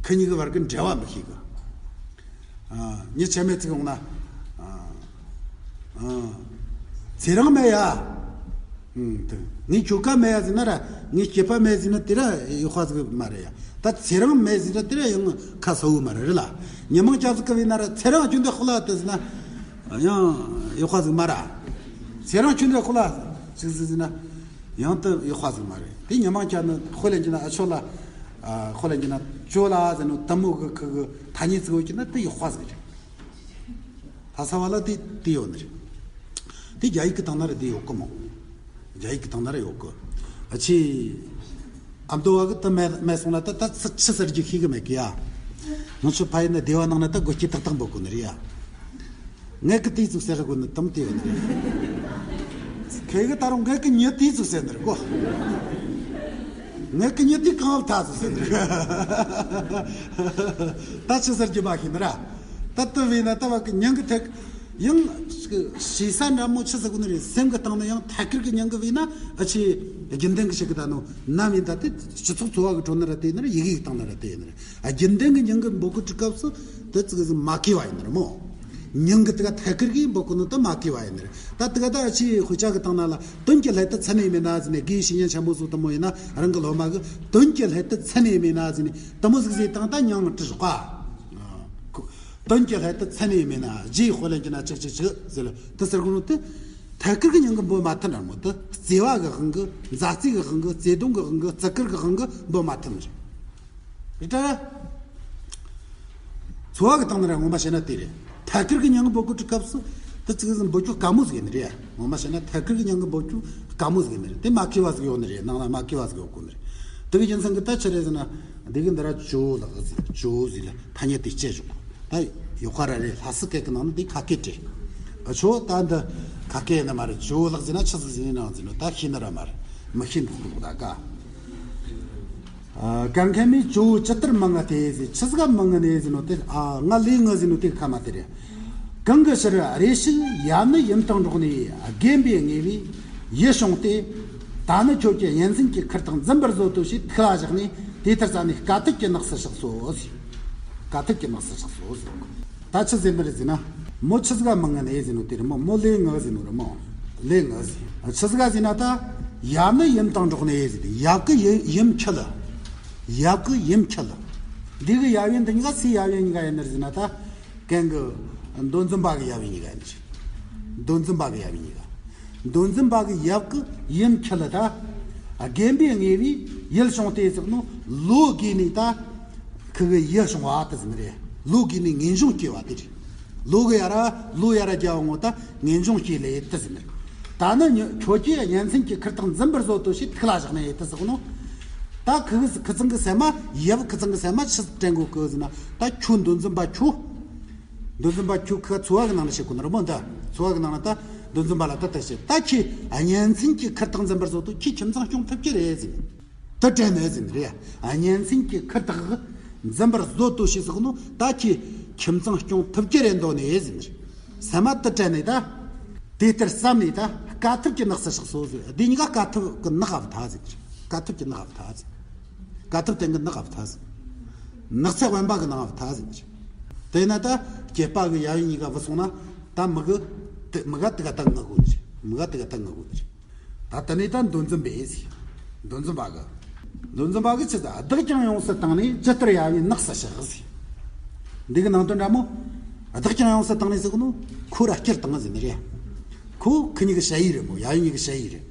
ཁི་གཉིས་གི་བར་གི་འབྲེལ་བ་མི་ཤེས་གི། ཨ། མྱི་ཆ་མེད་ཅིག་འོང་ན། ཨ། ཨ། ཚེ་རིང་མེད་ཡ། ཨུམ། དེ་ངའི་ཁྱོ་ག་མེད་ཡ་ཟེར་ན་ར། ངའི་སྐྱེས་པ་མེད་ཟེར་ན་དེ་ར་ཡག་པ་ཟིག་མ་རེད་ཡ། ད་ཚེ་རིང་མེད་ཟེར་ན་དེ་ར་ཡང་ཁ་གསལ་བོ་མ་རེད་རེད་ལ། ཉི་མ་སྐྱ་ཟིག་གི་བས་ན་ར་ཚེ་རིང་ཁྱོད་འདི་ཧོ་ལ་དེ་ཟེར་ན་ཡང་ཡག་པ་ཟིག་མ་ར། ཚེ་རིང་ཁྱོད་འདི་ཧོ་ལ་ཟིག་ཟིག་ཟེར་ན་ཡང་དེ་ཡག་པ་ཟིག་མ་རེད། དེ་ཉི་མ་སྐྱ་ནི་ཧོ་ལེན་གྱི་ན་ཨ་ཆོ་ལ། ཨ། ཧོ་ལེན་གྱི་ན་ཅོ་ལ་ཟེར་ནོ་དེ་མོ་གི་ཁུ་གི་ཐ་སྙད་ཟིག་ཡོད་ཀྱི་ན་དེ་ཡག་པ་ཟིག་རེད། ལྷ་ས་བ་ལ་དེ་དེ་ཡོད་ནི་རེད། དེ་རྒྱ་ཡིག་གི་སྟེང་ན་ར་དེ་ཡོད་གི་མོ། རྒྱ་ཡིག་གི་སྟེང་ན་ར་ཡོད་གི། ཨ་ཆི། ཨ་མདོ་བ་གི་དེ་མེད་མེད་སོང་ན་ད་ད་ཆི་ཆི་ཟེར་རྒྱུ་ཤེས་གི་མེད་གི་ཡ། ང་ཚོ་ཕ་ཡུལ་ན་སྡེ་བ་ནང་ན་ད་སྒོ་སྐྱེ་ཏག་ཏག་འབོད་གོ་ནི་རེད་ཡ། ངས་གི་དེ་ཚོ་ཟེར་གོ་ནི་དམ་དེ་ཡོད་ནི་རེད། ཁེ་གི་ད་རུང་ངས་གི་མྱི་དེ་ཚོ་ཟེར་ནི་རེད་གོ། ངའི་ཀི་ཉི་དེ་གང་ལ་ཐག་སོ་ཟེར་འདུག་ད་ཆི་ཟེར་རྒྱུ་མ་ཤེས་ནི་ར། ད་དུ་བས་ན་ད་བ་ཀི་ཉང་གི་ཐད་ཡང་ཤེས་ས་འདྲ་མོ་ཆི་ཟེར་གོ་ནི་རེད། སེམས་གི་སྟེང་ན་ཡང་ཐད་ཀར་གི་ཉང་གི་བས་ན་ཨ་ཆི་རྒྱུན་ལྡན་གི་ཞིག་གི་ད་ནོ་ནམ་ཡིན་ད་དེ་སྤྱི་ཚོགས་འཚོ་བ་གི་ཁྲོད་ན་ར་དེ་ཡིན་ན་ར་ཡི་གེ་གི་སྟེང་ན་ར་དེ་ཡིན་ན་ར་ཨ་རྒྱུན་ལྡན་གི་ཉང་གི་འབོད་གོ་དུས་སྐབས་སུ་དེ་ཙི་གི་ཟིག་མ་གོ་བ་ཡིན་ནི་ར་མོ། ཉང་གི་དེ་ག་ཐད་ཀར་གི་འབོད་གོ་ནོ་དེ་མ་གོ་བ་ཡིན་ནི་ར། ད་དེ་ག་ད་ཨ་ཆི་དཔེ་ཆ་གི་སྟེང་ན་ལ། དོན་གྱི་སླད་དུ་ཚད་མས་མེད་ན་ཟེར་ནས། དགེ་བའི་བཤེས་གཉེན་ཆེན་པོ་སོགས་དུ་མོ་ཡིན་ན་རང་གི་སློབ་མ་གི་དོན་གྱི་སླད་དུ་ཚད་མས་མེད་ན་ཟེར་ནས་དུ་མོ་ཟིག་ཟེར་བཏང་། ད་ཉང་དྲི་ཞོག་ག་དོན་གྱི་སླད་དུ་ཚད་མས་མེད་ན་རྗེས་དཔེ་ལེན་གྱི་ན་ཅིག་ཅིག་ཅིག་ཟེར་ལ་དེ་ཟེར་གོ་ནོ་དེ། ཐད་ཀར་གི་ཉང་གི་འབོད་མ་ཐུབ་འདྲ་མོ་དེ། བརྩེ་བ་གི་དབང་གིས། མཛའ་བརྩེ་གི་དབང་གིས། བརྩེ་དུང་གི་དབང་གིས། བརྩི་བཀུར་གི་དབང་གིས་འབོད་མ་ཐུབ་ནི་རེད། རེད་དྲ། འཚོ་བ་གི་སྟེང་ན་ར་ངོ་མ་བཤད་ན་དེ་རེད། ཐད་ཀར་གི་ཉང་གི་འབོད་གོ་དུས་སྐབས་སུ་དེ་ཙི་གི་ཟིག་འབོད་རྒྱུ་དཀའ་མོ་ཟིག་ཡིན་ནི་རེད། ངོ་མ་བཤད་ན་ཐད་ཀར་གི་ཉང་གི་འབོད་རྒྱུ་དཀའ་མོ་ཟིག་ཡིན་ནི་རེད། དེ་མ་གོ་བ་ཟིག་ཡོད་ནི་རེད། ནང་ལ་མ་གོ་བ་ཟིག་ཡོད་གོ་ནི་རེད། དེ་གི་རྒྱུ་མཚན་གི་ད་ཆི་རེད་ཟེར་ན། འདི་གི་འདི་ར་ཇོ་བོ་ལགས་ཟེར། ཇོ་བོ་ཟེར་ལ་ཐ་སྙད་དེ་སྤྱད་བཞག་ད་ཡོད་ཁ་ར་རེད། ལྷ་སའི་སྐད་གི་ནང་ན་འདི་ཁ་སྐད་སྤྲད། ཨ་ཆོ་ད་འདི་ཁ་སྐད་ནི་མ་རེད། ཇོ་བོ་ལགས་ཟེར་ན་ཆི་ཟིག་ཟེར་ནི་ནང་ཟེར་ནོ་ད་ཤེས་ནི་ར་མ་རེད། མི་ཤེས་འདུག་འདུག་ད་ཀ་ཨ་གང་ཁེ་མི་ཇོ་བོ་ཇི་ལྟར་མི་མངའ་སྟེ་ཟེར། ཆི་ཟིག་མི་མངའ་ནས་ཟེར་ནོ་དེ། ཨ་ང་ལས་ངུ་ཟེར་ནོ་དེ་ཁ་མ་དེ་རེད། གང་གི་ཕྱིར་རེ་ཞིག་ཡབ་ནི་ཡུམ་དང་འགྲོགས་ནས། རྒན་པས་ངེས་པའི་ཡིད་བྱུང་སྟེ། ད་ནི་ཁྱོད་ཀྱི་གཉེན་ཚན་གྱི་ཁུར་དང་འཛིན་པར་བཟོད་དོ་ཞེས་ཐུགས་ལ་བཞག་ནས་དེ་ལྟར་བསམས་ནས་དཀའ་ཐུབ་ཀྱི་ནགས་སུ་གཤེགས་སོ་ཟེར། དཀའ་ཐུབ་ཀྱི་ནགས་སུ་གཤེགས་སོ་ཟེར། ད་ཆི་ཟེར་མི་རེད་ཟེར་ན། མོ་ཆི་ཟིག་མི་མངའ་ནས་ཟེར་ནོ་དེ་རེད་མོ། མོ་ལས་ངུ་ཟེར་ནོ་རེད་མོ། ལས་ངུ་ཟེར། ཆི་ཟིག་ཟེར་ན་ད། ཡབ་ནི་ཡུམ་དང་འགྲོགས་ནས་ཟེར་ཏེ། ཡབ་ཀྱི་ཡུམ་ཡུམ་ཁྱོད་ལ། ཡབ་ཀྱི་ཡུམ་ཁྱོད་ལ། འདི་གི་ཡབ་ཡུམ་འདི་གཉིས་ཀ་སུའི་ཡབ་ཡུམ་གཉིས་ཀ་ཡིན་ནི་རེད་ཟེར་ན་ད། གན་གི་མདོ་འཛིན་པ་གི་ཡབ་ཡུམ་གཉིས་ཀ་ཡིན་ནི་རེད། མདོ་འཛིན་པ་གི་ཡབ་ཡུམ་གཉིས་ཀ་མདོ་འཛིན་པ་གི་ཡབ་ཀྱི་ཡུམ་ཁྱོད་ལ་ད། རྒན་པས་ངེས་པའི་ཡིད་བྱུང་སྟེ་ཟེར་ནོ། ལོ་རྒས་ནས་ད། ཁུ་གི་ཡིད་བྱུང་བ་དེ་ཟེར་ནི་རེད། ལོ་རྒས་ནས་ངེས་འབྱུང་སྐྱེ་བ་དེ་རེད། ལོ་གི་ཡ་ར་ལོ་ཡ་ར་རྒྱ་བ་ངོ་ད་ངེས་འབྱུང་སྐྱེ་ལེ་དེ་ཟེར་ནི་རེད། ད་ནི་ཉོ་ཁྱོད་ཀྱི་གཉེན་ཚན་གྱི་ཁུར་དང་འཛིན་པར་བཟོད་དོ་ཞེས་ཐུགས་ལ་བཞག་ནས་དེ་ཟེར་ནོ། ད་ཁུ་གི་ཁུ་ཚང་གི་སེམས་མ་ཡབ་ཁུ་ཚང་གི་སེམས་མ་ཆི་དྲན་གོ་གི་ཟེར་ན། ད་ཁྱོད་མདོ་འཛིན་པ་ཁྱོད། མདོ་འཛིན་པ་ཁྱོད་ཁུ་འཚོ་བ་གི་ནང་ན་བཤད་གོ་ནི་རེད་མོ། འདི་འཚོ་བ་གི་ནང་ན་ད་མདོ་འཛིན་པ་ལ་ད་ལྟ་བཤད། ད་ཁྱེད་གཉེན་ཚན་གྱི་ཁུར་དང་འཛིན་པར་བཟོད་དོ། ཁྱེད་ཁྱིམ་ཚང་སྐྱོང་ཐུབ་ཀྱི་རེད་ཟེར། དེ་དྲན་ནས་ཟེར་ནི་རེད། གཉེན་ཚན་གྱི་ཁུར་དང་འཛིན་པར་བཟོད་དོ་ཞེས་ཟེར་ནོ། ད་ཁྱེད་ཁྱིམ་ཚང་སྐྱོང་ཐུབ་ཀྱི་རེད་འདོད་ནས་ཟེར་ནི་རེད། སེམས་མ་དེ་དྲན་ནས་ད། དེ་ལྟར་བསམས་ནས་ད་དཀའ་ཐུབ་ཀྱི་ནགས་སུ་གཤེགས་སོ་ཟེར། འདི་གཉིས་ཀ་དཀའ་ཐུབ་ཀྱི་ནགས་ཨ་བ་ཐ་ཟེར་ནི་རེད། དཀའ་ཐུབ་ཀྱི་ནགས་ཨ་བ་ཐ་ཟེར། དཀའ་ཐུབ་སྟེང་གི་ནགས་ཨ་བ་ཐ་ཟེར། ནགས་ཚལ་དབེན་པ་གི་ནགས་ཨ་བ་ཐ་ཟེར་ནི་རེད། དེས་ན་ད་སྐྱེས་པ་གི་ཡབ་ཡུམ་གཉིས་ཀ་བུད་སོང་ན། ད་མི་གི་དེ་མི་ག་དེ་ག་ད་ངུ་དགོས་ནི་རེད། མི་ག་དེ་ག་ད་ངུ་དགོས་ནི་རེད། ད་དེ་ནས་ད་མདོ་འཛིན་པས་ཟེར། མདོ་འཛིན་པ་གི། མདོ་འཛིན་པ་གི་ཆི་ཟེར། བདག་ཀྱང་ཡོངས་སུ་བཏང་ནས་ཇི་ལྟར་ཡབ་ཡུམ་ནགས་སུ་གཤེགས་ཟེར། འདི་གི་ནང་དོན་འདྲ་མོ། བདག་ཀྱང་ཡོངས་སུ་བཏང་ནས་ཟེར་གོ་ནོ། ཁོ་ར་སྐྱུར་བཏང་ཟེར་ནི་རེད། ཁོ་ཁི་གཉིས་ཀྱི་ཞ་ཡི་རེད་མོ། ཡབ་ཡུམ་གཉིས་ཀྱི་ཞ་ཡི་རེད།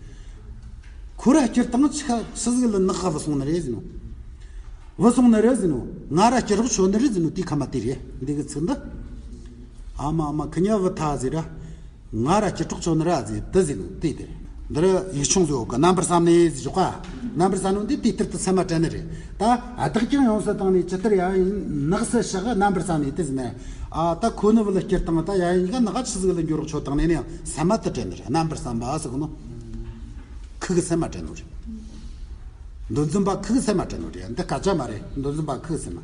ཁོ་ར་སྐྱུར་བཏང་ཆ་ཆི་ཟིག་ལ་ནགས་ག་བུད་སོང་ནི་རེད་ཟེར་ནོ། བུད་སོང་ནི་རེད་ཟེར་ནོ། ང་ར་སྐྱུར་རོགས་ཆོག་ནི་རེད་ཟེར་ནོ། དེ་ཁ་མ་དེ་རེད། འདི་གི་ཚིག་འདི། ཨ་མ་ཨ་མ་ཁི་གཉིས་བུད་ཐལ་ཟེར་ར། ང་ར་སྐྱུར་རོགས་ཆོག་ནི་ར་ཟེར་དེ་ཟེར་ནོ་དེ་དེ་རེད། འདི་ར་ཡིག་ཆུང་ཟིག་ཡོད་གི། རྣམ་པར་བསམས་ནས་ཟེར་ཞོག་ག་རྣམ་པར་བསམས་ནོ་འདི་དེ་ལྟར་དུ་སེམས་མ་དྲན་ནི་རེད། ད་བདག་ཀྱང་ཡོངས་སུ་བཏང་ནས་ཇི་ལྟར་ཡབ་ཡུམ་ནགས་སུ་གཤེགས། རྣམ་པར་བསམས་ནས་དེ་ཟེར་ནས། ཨ་ད་ཁོ་ནི་བུ་ལ་སྐྱུར་བཏང་། ད་ཡབ་ཡུམ་གཉིས་ཀ་ནགས་ཆི་ཟིག་ལ་འགྱོ་རོགས་ཆོག་བཏང་ནས་ནི་ཡང་སེམས་མ་དེ་དྲན་ནི་རེད། རྣམ་པར་བསམས་པ་ཟེར་གོ་ནོ། ཁི་གི་སེམས་མ་དྲན་ནོ་རེད། མདོ་འཛིན་པ་ཁི་གི་སེམས་མ་དྲན་ནོ་རེད། འདི་སྐད་ཆ་མ་རེད། མདོ་འཛིན་པ་ཁི་གི་སེམས་མ།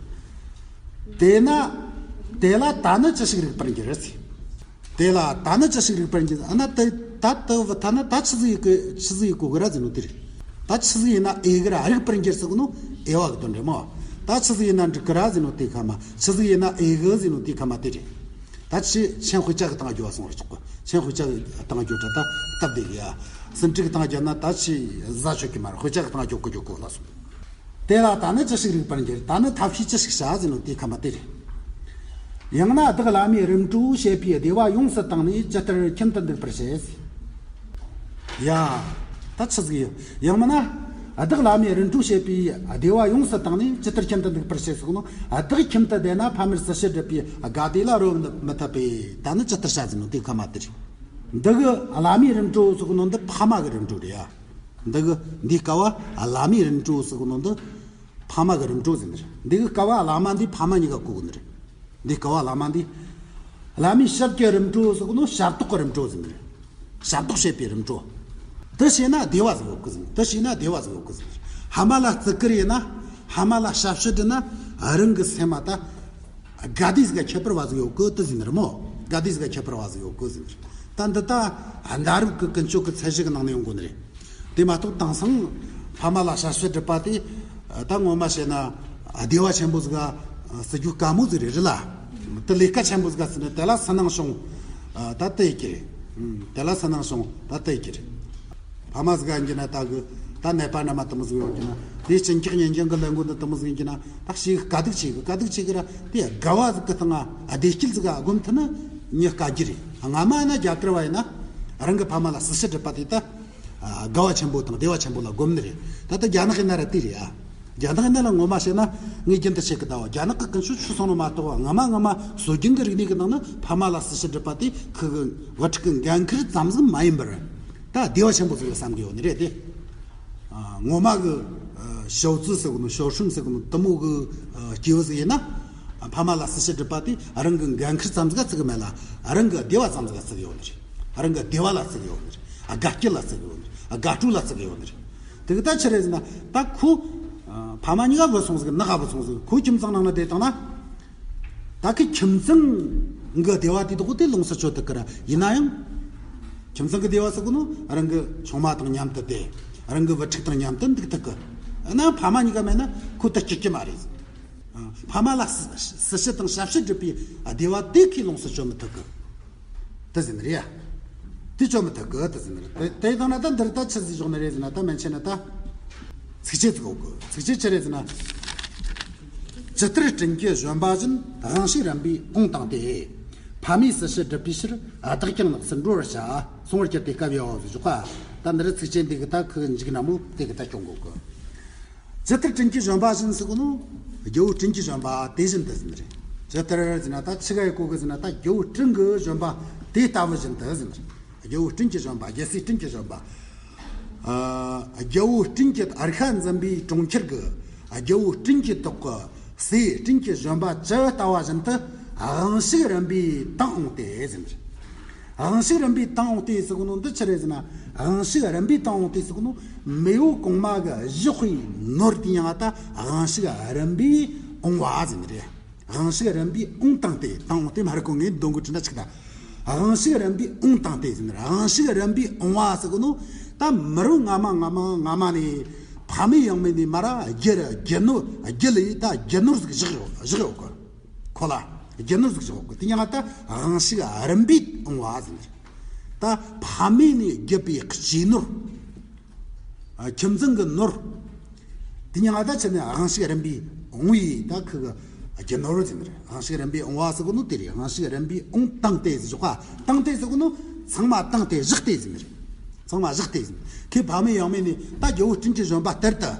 དེས་ན། དེ་ལ་ད་ནི་ཅི་ཞིག་རིག་པར་འགྱུར་ཟེར། དེ་ལ་ད་ནི་ཅི་ཞིག་རིག་པར་འགྱུར། ཨ་ན་དེ་ད་དེ་བུད་ཐལ་ན་ད་ཆི་ཟིག་ཡེད་གི་ཆི་ཟིག་ཡེད་གོ་གི་ར་ཟེར་ནོ་དེ་རེད། ད་ཆི་ཟིག་ཡེད་ན་འོས་གི་ར། རིག་པར་འགྱུར་ཟེར་གོ་ནོ་འོས་པ་གི་དོན་རེད་མོ། ད་ཆི་ཟིག་ཡེད་ན་འགྲིག་གི་ར་ཟེར་ནོ་དེ་ཁ་མ། ཆི་ཟིག་ཡེད་ན་འོས་གི་ཟེར་ནོ་དེ་ཁ་མ་དེ་རེད། ད་ཆི་ཆེན་དཔེ་ཆ་གི་སྟེང་འགྱོ་བ་སོང་ར་ཆོག་གི། ཆེན་དཔེ་ཆ་གི་སྟེང་འགྱོ་དྲ་ད་སྟབས་བདེ་གི་ཡ། ཟིན་བྲིས་གི་སྟེང་འགྱོ་ན་ད་ཆི་ཟ་ཆོག་གི་མ་རེད། དཔེ་ཆ་གི་སྟེང་འགྱོ་གི་འགྱོ་གི་ལ་སོང་། དེ་ལ་ད་ནི་ཅི་ཞིག་རིག་པར་འགྱུར། ད་ནི་ཐབས་ཤེས་ཅི་ཞིག་བྱ་ཟེར་ནོ་དེ་ཁ་མ་དེ་རེད། ཡང་ན་བདག་བླ་མའི་རིམ་གྲོ་བྱེད་པའི་སྡེ་བ་ཡོངས་སུ་བཏང་ནས་ཇི་ལྟར་ཁྱིམ་དུ་འདུག་པར་བྱེད། ཡ། ད་ཆི་ཟིག་ཡོད། ཡང་མིན་ན། བདག་བླ་མའི་རིམ་གྲོ་བྱེད་པའི་སྡེ་བ་ཡོངས་སུ་བཏང་ནས་ཇི་ལྟར་ཁྱིམ་དུ་འདུག་པར་བྱེད་ཟེར་ནོ། བདག་ཁྱིམ་དུ་བསྡད་ན་ཕ་མར་ཟིལ་ཤུགས་སྒྲིལ་བའི་དགའ་བདེ་ལ་རོལ་མི་ཐུབ་པས། ད་ནི་ཇི་ལྟར་བྱ་ཟེར་ནོ་དེ་ཁ་མ་དེ་རེད། འདི་གི་བླ་མའི་རིམ་གྲོ་ཟེར་ནོ་འདི་ཕ་མ་གི་རིམ་གྲོ་རེད་ཡ། འདི་གི་འདིའི་སྐབས་བ་བླ་མའི་རིམ་གྲོ་ཟེར་ནོ་འདི་ཕ་མ་གི་རིམ་གྲོ་ཟེར་ནི་རེད། འདི་གི་སྐབས་བ་བླ་མ་འདི་ཕ་མ་གཉིས་ཀ་གོ་གི་ནི་རེད། འདི་སྐབས་བ་བླ་མ་འདི། བླ་མའི་ཞབས་ཀྱི་རིམ་གྲོ་ཟེར་གོ་ནོ་ཞབས་ཏོག་གི་རིམ་གྲོ་ཟེར་ནི་རེད། ཞབས་ཏོག་བྱེད་པའི་རིམ་གྲོ། འདི་བྱས་ན་བདེ་བ་ཟིག་ཡོད་གི་ཟེར་ནི། འདི་བྱས་ན་བདེ་བ་ཟིག་ཡོད་གི་ཟེར་ནི། ཕ་མ་ལ་བརྩི་བཀུར་ཡིན་ན། ཕ་མ་ལ་ཞབས་ཕྱི་བསྒྲུབས་ན། རང་གི་སེམས་མ་ད་དགའ་བདེ་ཟིག་ག་ཁྱད་པར་བ་ཟིག་ཡོད་གི་དེ་ཟིན་རེད་མོ། དགའ་བདེ་ཟིག་ག་ཁྱད་པར་བ་ཟིག་ཡོད་གི་ཟིན་རེད། ད་འདི་ད་གནའ་རབས་ཀྱི་ཀུན་སྤྱོད་ཀྱི་ཚད་གཞི་གི་ནང་ནས་ཡོང་དགོས་ནི་རེད། དེ་མ་གཏོགས་དེང་སང་ཕ་མ་ལ་ཞབས་ཕྱི་སྒྲུབ་པ་དེ་ད་ངོ་མ་བཤད་ན་བདེ་བ་ཆེན་པོ་ཟིག་ག་བརྩི་རྒྱུ་དཀའ་མོ་ཟིག་རེད་རེད་ལ། དེ་ལས་ཀ་ཆེན་པོ་ཟིག་ག་བརྩིས་ན་དེ་ལ་སུན་སྣང་བྱུང་། ད་དེ་ཡི་གི་རེད། དེ་ལ་སུན་སྣང་བྱུང་ད་དེ་ཡི་གི་རེད། ཕ་མ་ཟིག་ཡིན་གྱི་ན་ད་གི་ད་ནད་པ་ན་མ་དེ་མོ་ཟིག་ཡོད་གྱི་ན། དེ་གཅིན་སྐྱག་ཉེན་ཅན་གྱི་ལས་འགུལ་འདི་དེ་མོ་ཟིག་ཡིན་གྱི་ན། ད་ཞིག་དཀའ་སྡུག་ཆེ་གི་དཀའ་སྡུག་ཆེ་གི་ར། དེ་དགའ་བ་ཟིག་གི་སྟེང་ང་བདེ་སྐྱིད་ཟིག་ག་སྒོམ་ཐུབ་ན་མྱི་དཀའ་རྒྱུ་རེད། སྔ་མ་ན་རྒྱ་གར་བ་ཡིན་ན་རང་གི་ཕ་མ་ལ་སྲི་ཞུ་སྒྲུབ་པ་དེ་ད་དགའ་བ་ཆེན་པོ་དང་བདེ་བ་ཆེན་པོ་ལ་སྒོམ་ནི་རེད། ད་ལྟ་རྒྱ་ནག་ཡིན་ན་ར་དེ་རེད་ཨ། རྒྱ་ནག་ཡིན་ན་ལ་ངོ་མ་བཤད་ན་ངས་རྒྱུན་དུ་བཤད་གི་ད་བ། རྒྱ་ནག་གི་ཀུན་སྤྱོད་ཆུད་སོང་ནོ་མ་གཏོགས། སྔ་མ་སྔ་མ་སྲོལ་རྒྱུན་གྱི་རིག་གནས་ཀྱི་ནང་ན་ཕ་མ་ལ་སྲི་ཞུ་སྒྲུབ་པ་དེ་ཁུ་གི་བུ་ཕྲུག་གི་འགན་ཁུར་ཙམ་ཟིག་མ་ཡིན་པར། ད་བདེ་བ་ཆེན་པོ་ཟིག་ལ་བསམ་གི་ཡོད་ནི་རེད་དེ། ཨ། ངོ་མ་གི་ཨ་ཞའོ་ཙི་ཟེར་གོ་ནོ་ཞའོ་ཧྲུན་ཟེར་གོ་ནོ་དེ་མོ་གི་ཨ་སྐྱེས་བུ་ཟིག་ཡིན་ན། ཕ་མ་ལ་སྲི་ཞུ་སྒྲུབ་པ་དེ་རང་གི་འགན་ཁུར་ཙམ་ཟིག་ག་བརྩི་གི་མེད་ལ། རང་གི་བདེ་བ་ཙམ་ཟིག་ག་བརྩི་གི་ཡོད་ནི་རེད། རང་གི་བདེ་བ་ལ་བརྩི་གི་ཡོད་ནི་རེད། དགའ་སྐྱིད་ལ་བརྩི་གི་ཡོད་ནི་རེད། དགའ་སྤྲོ་ལ་བརྩི་གི་ཡོད་ནི་རེད། དེ་གི་ད་ཆི་རེད་ཟེར་ན། ད་ཁོ་ཨ་ཕ་མ་གཉིས་ཀ་བུད་སོང་ཟིག་ནག་ག་བུད་སོང་ཟིག་ཁོ་ཁྱིམ་ཚང་ནང་ན་བསྡད་བཏང་ན། ད་ཁི་ཁྱིམ་ཚང་གི་བདེ་བ་དེ་དག་དེ་ལོངས་སུ་སྤྱོད་ཐུབ་ཀི་ར། ཡིན་ན་ཡང་ཁྱིམ་ཚང་གི་བདེ་བ་ཟེར་གོ་ནོ་རང་གི་ཆུང་མ་དང་མཉམ་དུ་བསྡད། རང་གི་བུ་ཕྲུག་དང་མཉམ་དུ་འདུག་ཐུབ་ཀི། ཡིན་ན་ཕ་མ་གཉིས་ཀ་མེད་ན་ཁོ་ད་སྐྱིད་ཀི་མ་རེད། ཕ་མ་ལ་སྲི་སྲི་ཞུ་དང་ཞབས་ཕྱི་སྒྲུབ་པའི་བདེ་བ་དེ་ཁི་ལོངས་སུ་སྤྱོད་མི་ཐུབ་ཀི། དེ་ཟིན་རེད་ཡ། དེ་སྤྱོད་མི་ཐུབ་གི་དེ་ཟིན་རེད། དེ་དེ་དང་ན་ད་འདིར་ད་ཆི་ཟིག་བཞག་ནི་རེད་ཟེར་ན། ད་མན་ཆད་ན་ད་ཚིགས་བཅད་ཟིག་ཡོད་གི། ཚིགས་བཅད་ཆི་རེད་ཟེར་ན། ཇི་ལྟར་སྤྲིན་གྱི་བཞོན་པ་བཞིན། དབང་ཕྱུག་རིམ་པས་དབང་བཏང་སྟེ། ཕ་མའི་སྲི་ཞུ་སྒྲུབ་པའི་ཕྱིར། བདག་ཀྱང་ནགས་སུ་འགྲོ་བར་བྱ། གསུང་བར་གྱུར་ཏེ་སྐབས་ཡོད་པ་བཞག་པ། ད་འདིར་ཚིགས་བཅད་འདི་གི་ད་ཁུ་འཇིག་ན་མོ་དེ་གི་ད་སྐྱོང་གོ་གི། ཇི་ལྟར་སྤྲིན་གྱི་བཞོན་པ་བཞིན་ཟེར་གོ་ནོ། རྒྱལ་པོ་སྤྲིན་གྱི་བཞོན་པ་དེ་བཞིན་དུ་ཟེར་ནི་རེད། ཇི་ལྟར་ཟེར་ན་ད་ཆི་ག་ཡི་གོ་གི་ཟེར་ན། ད་རྒྱལ་པོ་སྤྲིན་གྱི་བཞོན་པ་དེ་ལྟ་བུ་བཞིན་དུ་ཟེར་ནི་རེད། རྒྱལ་པོ་སྤྲིན་གྱི་བཞོན་པ། རྒྱལ་སྲས་སྤྲིན་གྱི་བཞོན་པ། ཨ། རྒྱལ་པོ་སྤྲིན་གྱི་རྒྱལ་ཁ་འཛིན་པའི་གྲོང་ཁྱེར་གྱི། རྒྱལ་པོ་སྤྲིན་གྱི་ཏོག་གི་སྲས་སྤྲིན་གྱི་བཞོན་པ་ཇི་ལྟ་བ་བཞིན་དུ་དབང་ཕྱུག་རིམ་པས་དང་འོངས་ཏེ་ཟེར་ནི་རེད། དབང་ཕྱུག་རིམ་པས་དང་འོངས་ཏེ་ཟེར་གོ་ནོ་འདི་ཆི་རེད་ཟེར་ན། དབང་ཕྱུག་རིམ་པས་དང་འོངས་ཏེ་ཟེར་གོ་ནོ། མེས་པོ་གོང་མ་གི་བཞག་པའི་ནོར་དེ་ཡང་ད་དབང་ཕྱུག་རིམ་པས་འོང་བ་ཟེར་ནི་རེད། དབང་ཕྱུག་རིམ་པས་འོང་བཏང་སྟེ། དང་འོངས་ཏེ་མ་རེད་གོ། ངས་འདོན་གོ་དྲི་ན་ཆིག་ད། དབང་ཕྱུག་རིམ་པས་འོང་བཏང་སྟེ་ཟེར་ནི་རེད། དབང་ཕྱུག་རིམ་པས་འོང་བ་ཟེར་གོ་ནོ། ད་མི་རབས་སྔ་མ་སྔ་མ་སྔ་མ་ནས་ཕ་མེས་ཡང་མེས་ནས་མ་ར་རྒྱུ་རྒྱུ་ནོར་རྒྱུ་ལས་ད་རྒྱུ་ནོར་ཟིག་བཞག་ཡོད་བཞག་ཡོད་གི། ཁོ་ལ་རྒྱུ་ནོར་ཟིག་བཞག་གི། དེ་ཡང་ད་དབང་ཕྱུག་རིམ་པས་འོང་བ་ཟེར། ད་ཕ་མེས་ནས་བརྒྱུད་པའི་སྐྱེས་ནོར། ཨ། ཁྱིམ་ཚང་གི་ནོར། དེ་ཡང་ད་ཆི་ནས་དབང་ཕྱུག་རིམ་པས་འོང་བའི་ད་ཁུ་གི་རྒྱུ་ནོར་ཟེར་ནི་རེད། དབང་ཕྱུག་རིམ་པས་འོང་བ་ཟེར་གོ་ནོ་དེ་རེད། དབང་ཕྱུག་རིམ་པས་འོང་བཏང་སྟེ་ཟེར་ཞོག་ག། བཏང་སྟེ་ཟེར་གོ་ནོ་ཚང་མ་བཏང་སྟེ་བཞག་སྟེ་ཟེར་ནི་རེད། ཚང་མ་བཞག་སྟེ་ཟེར། ཁོའི་ཕ་མེས་ཡང་མེས་ནས་ད་རྒྱལ་པོ་སྤྲིན་གྱི་བཞོན་པ་ལྟར་དུ།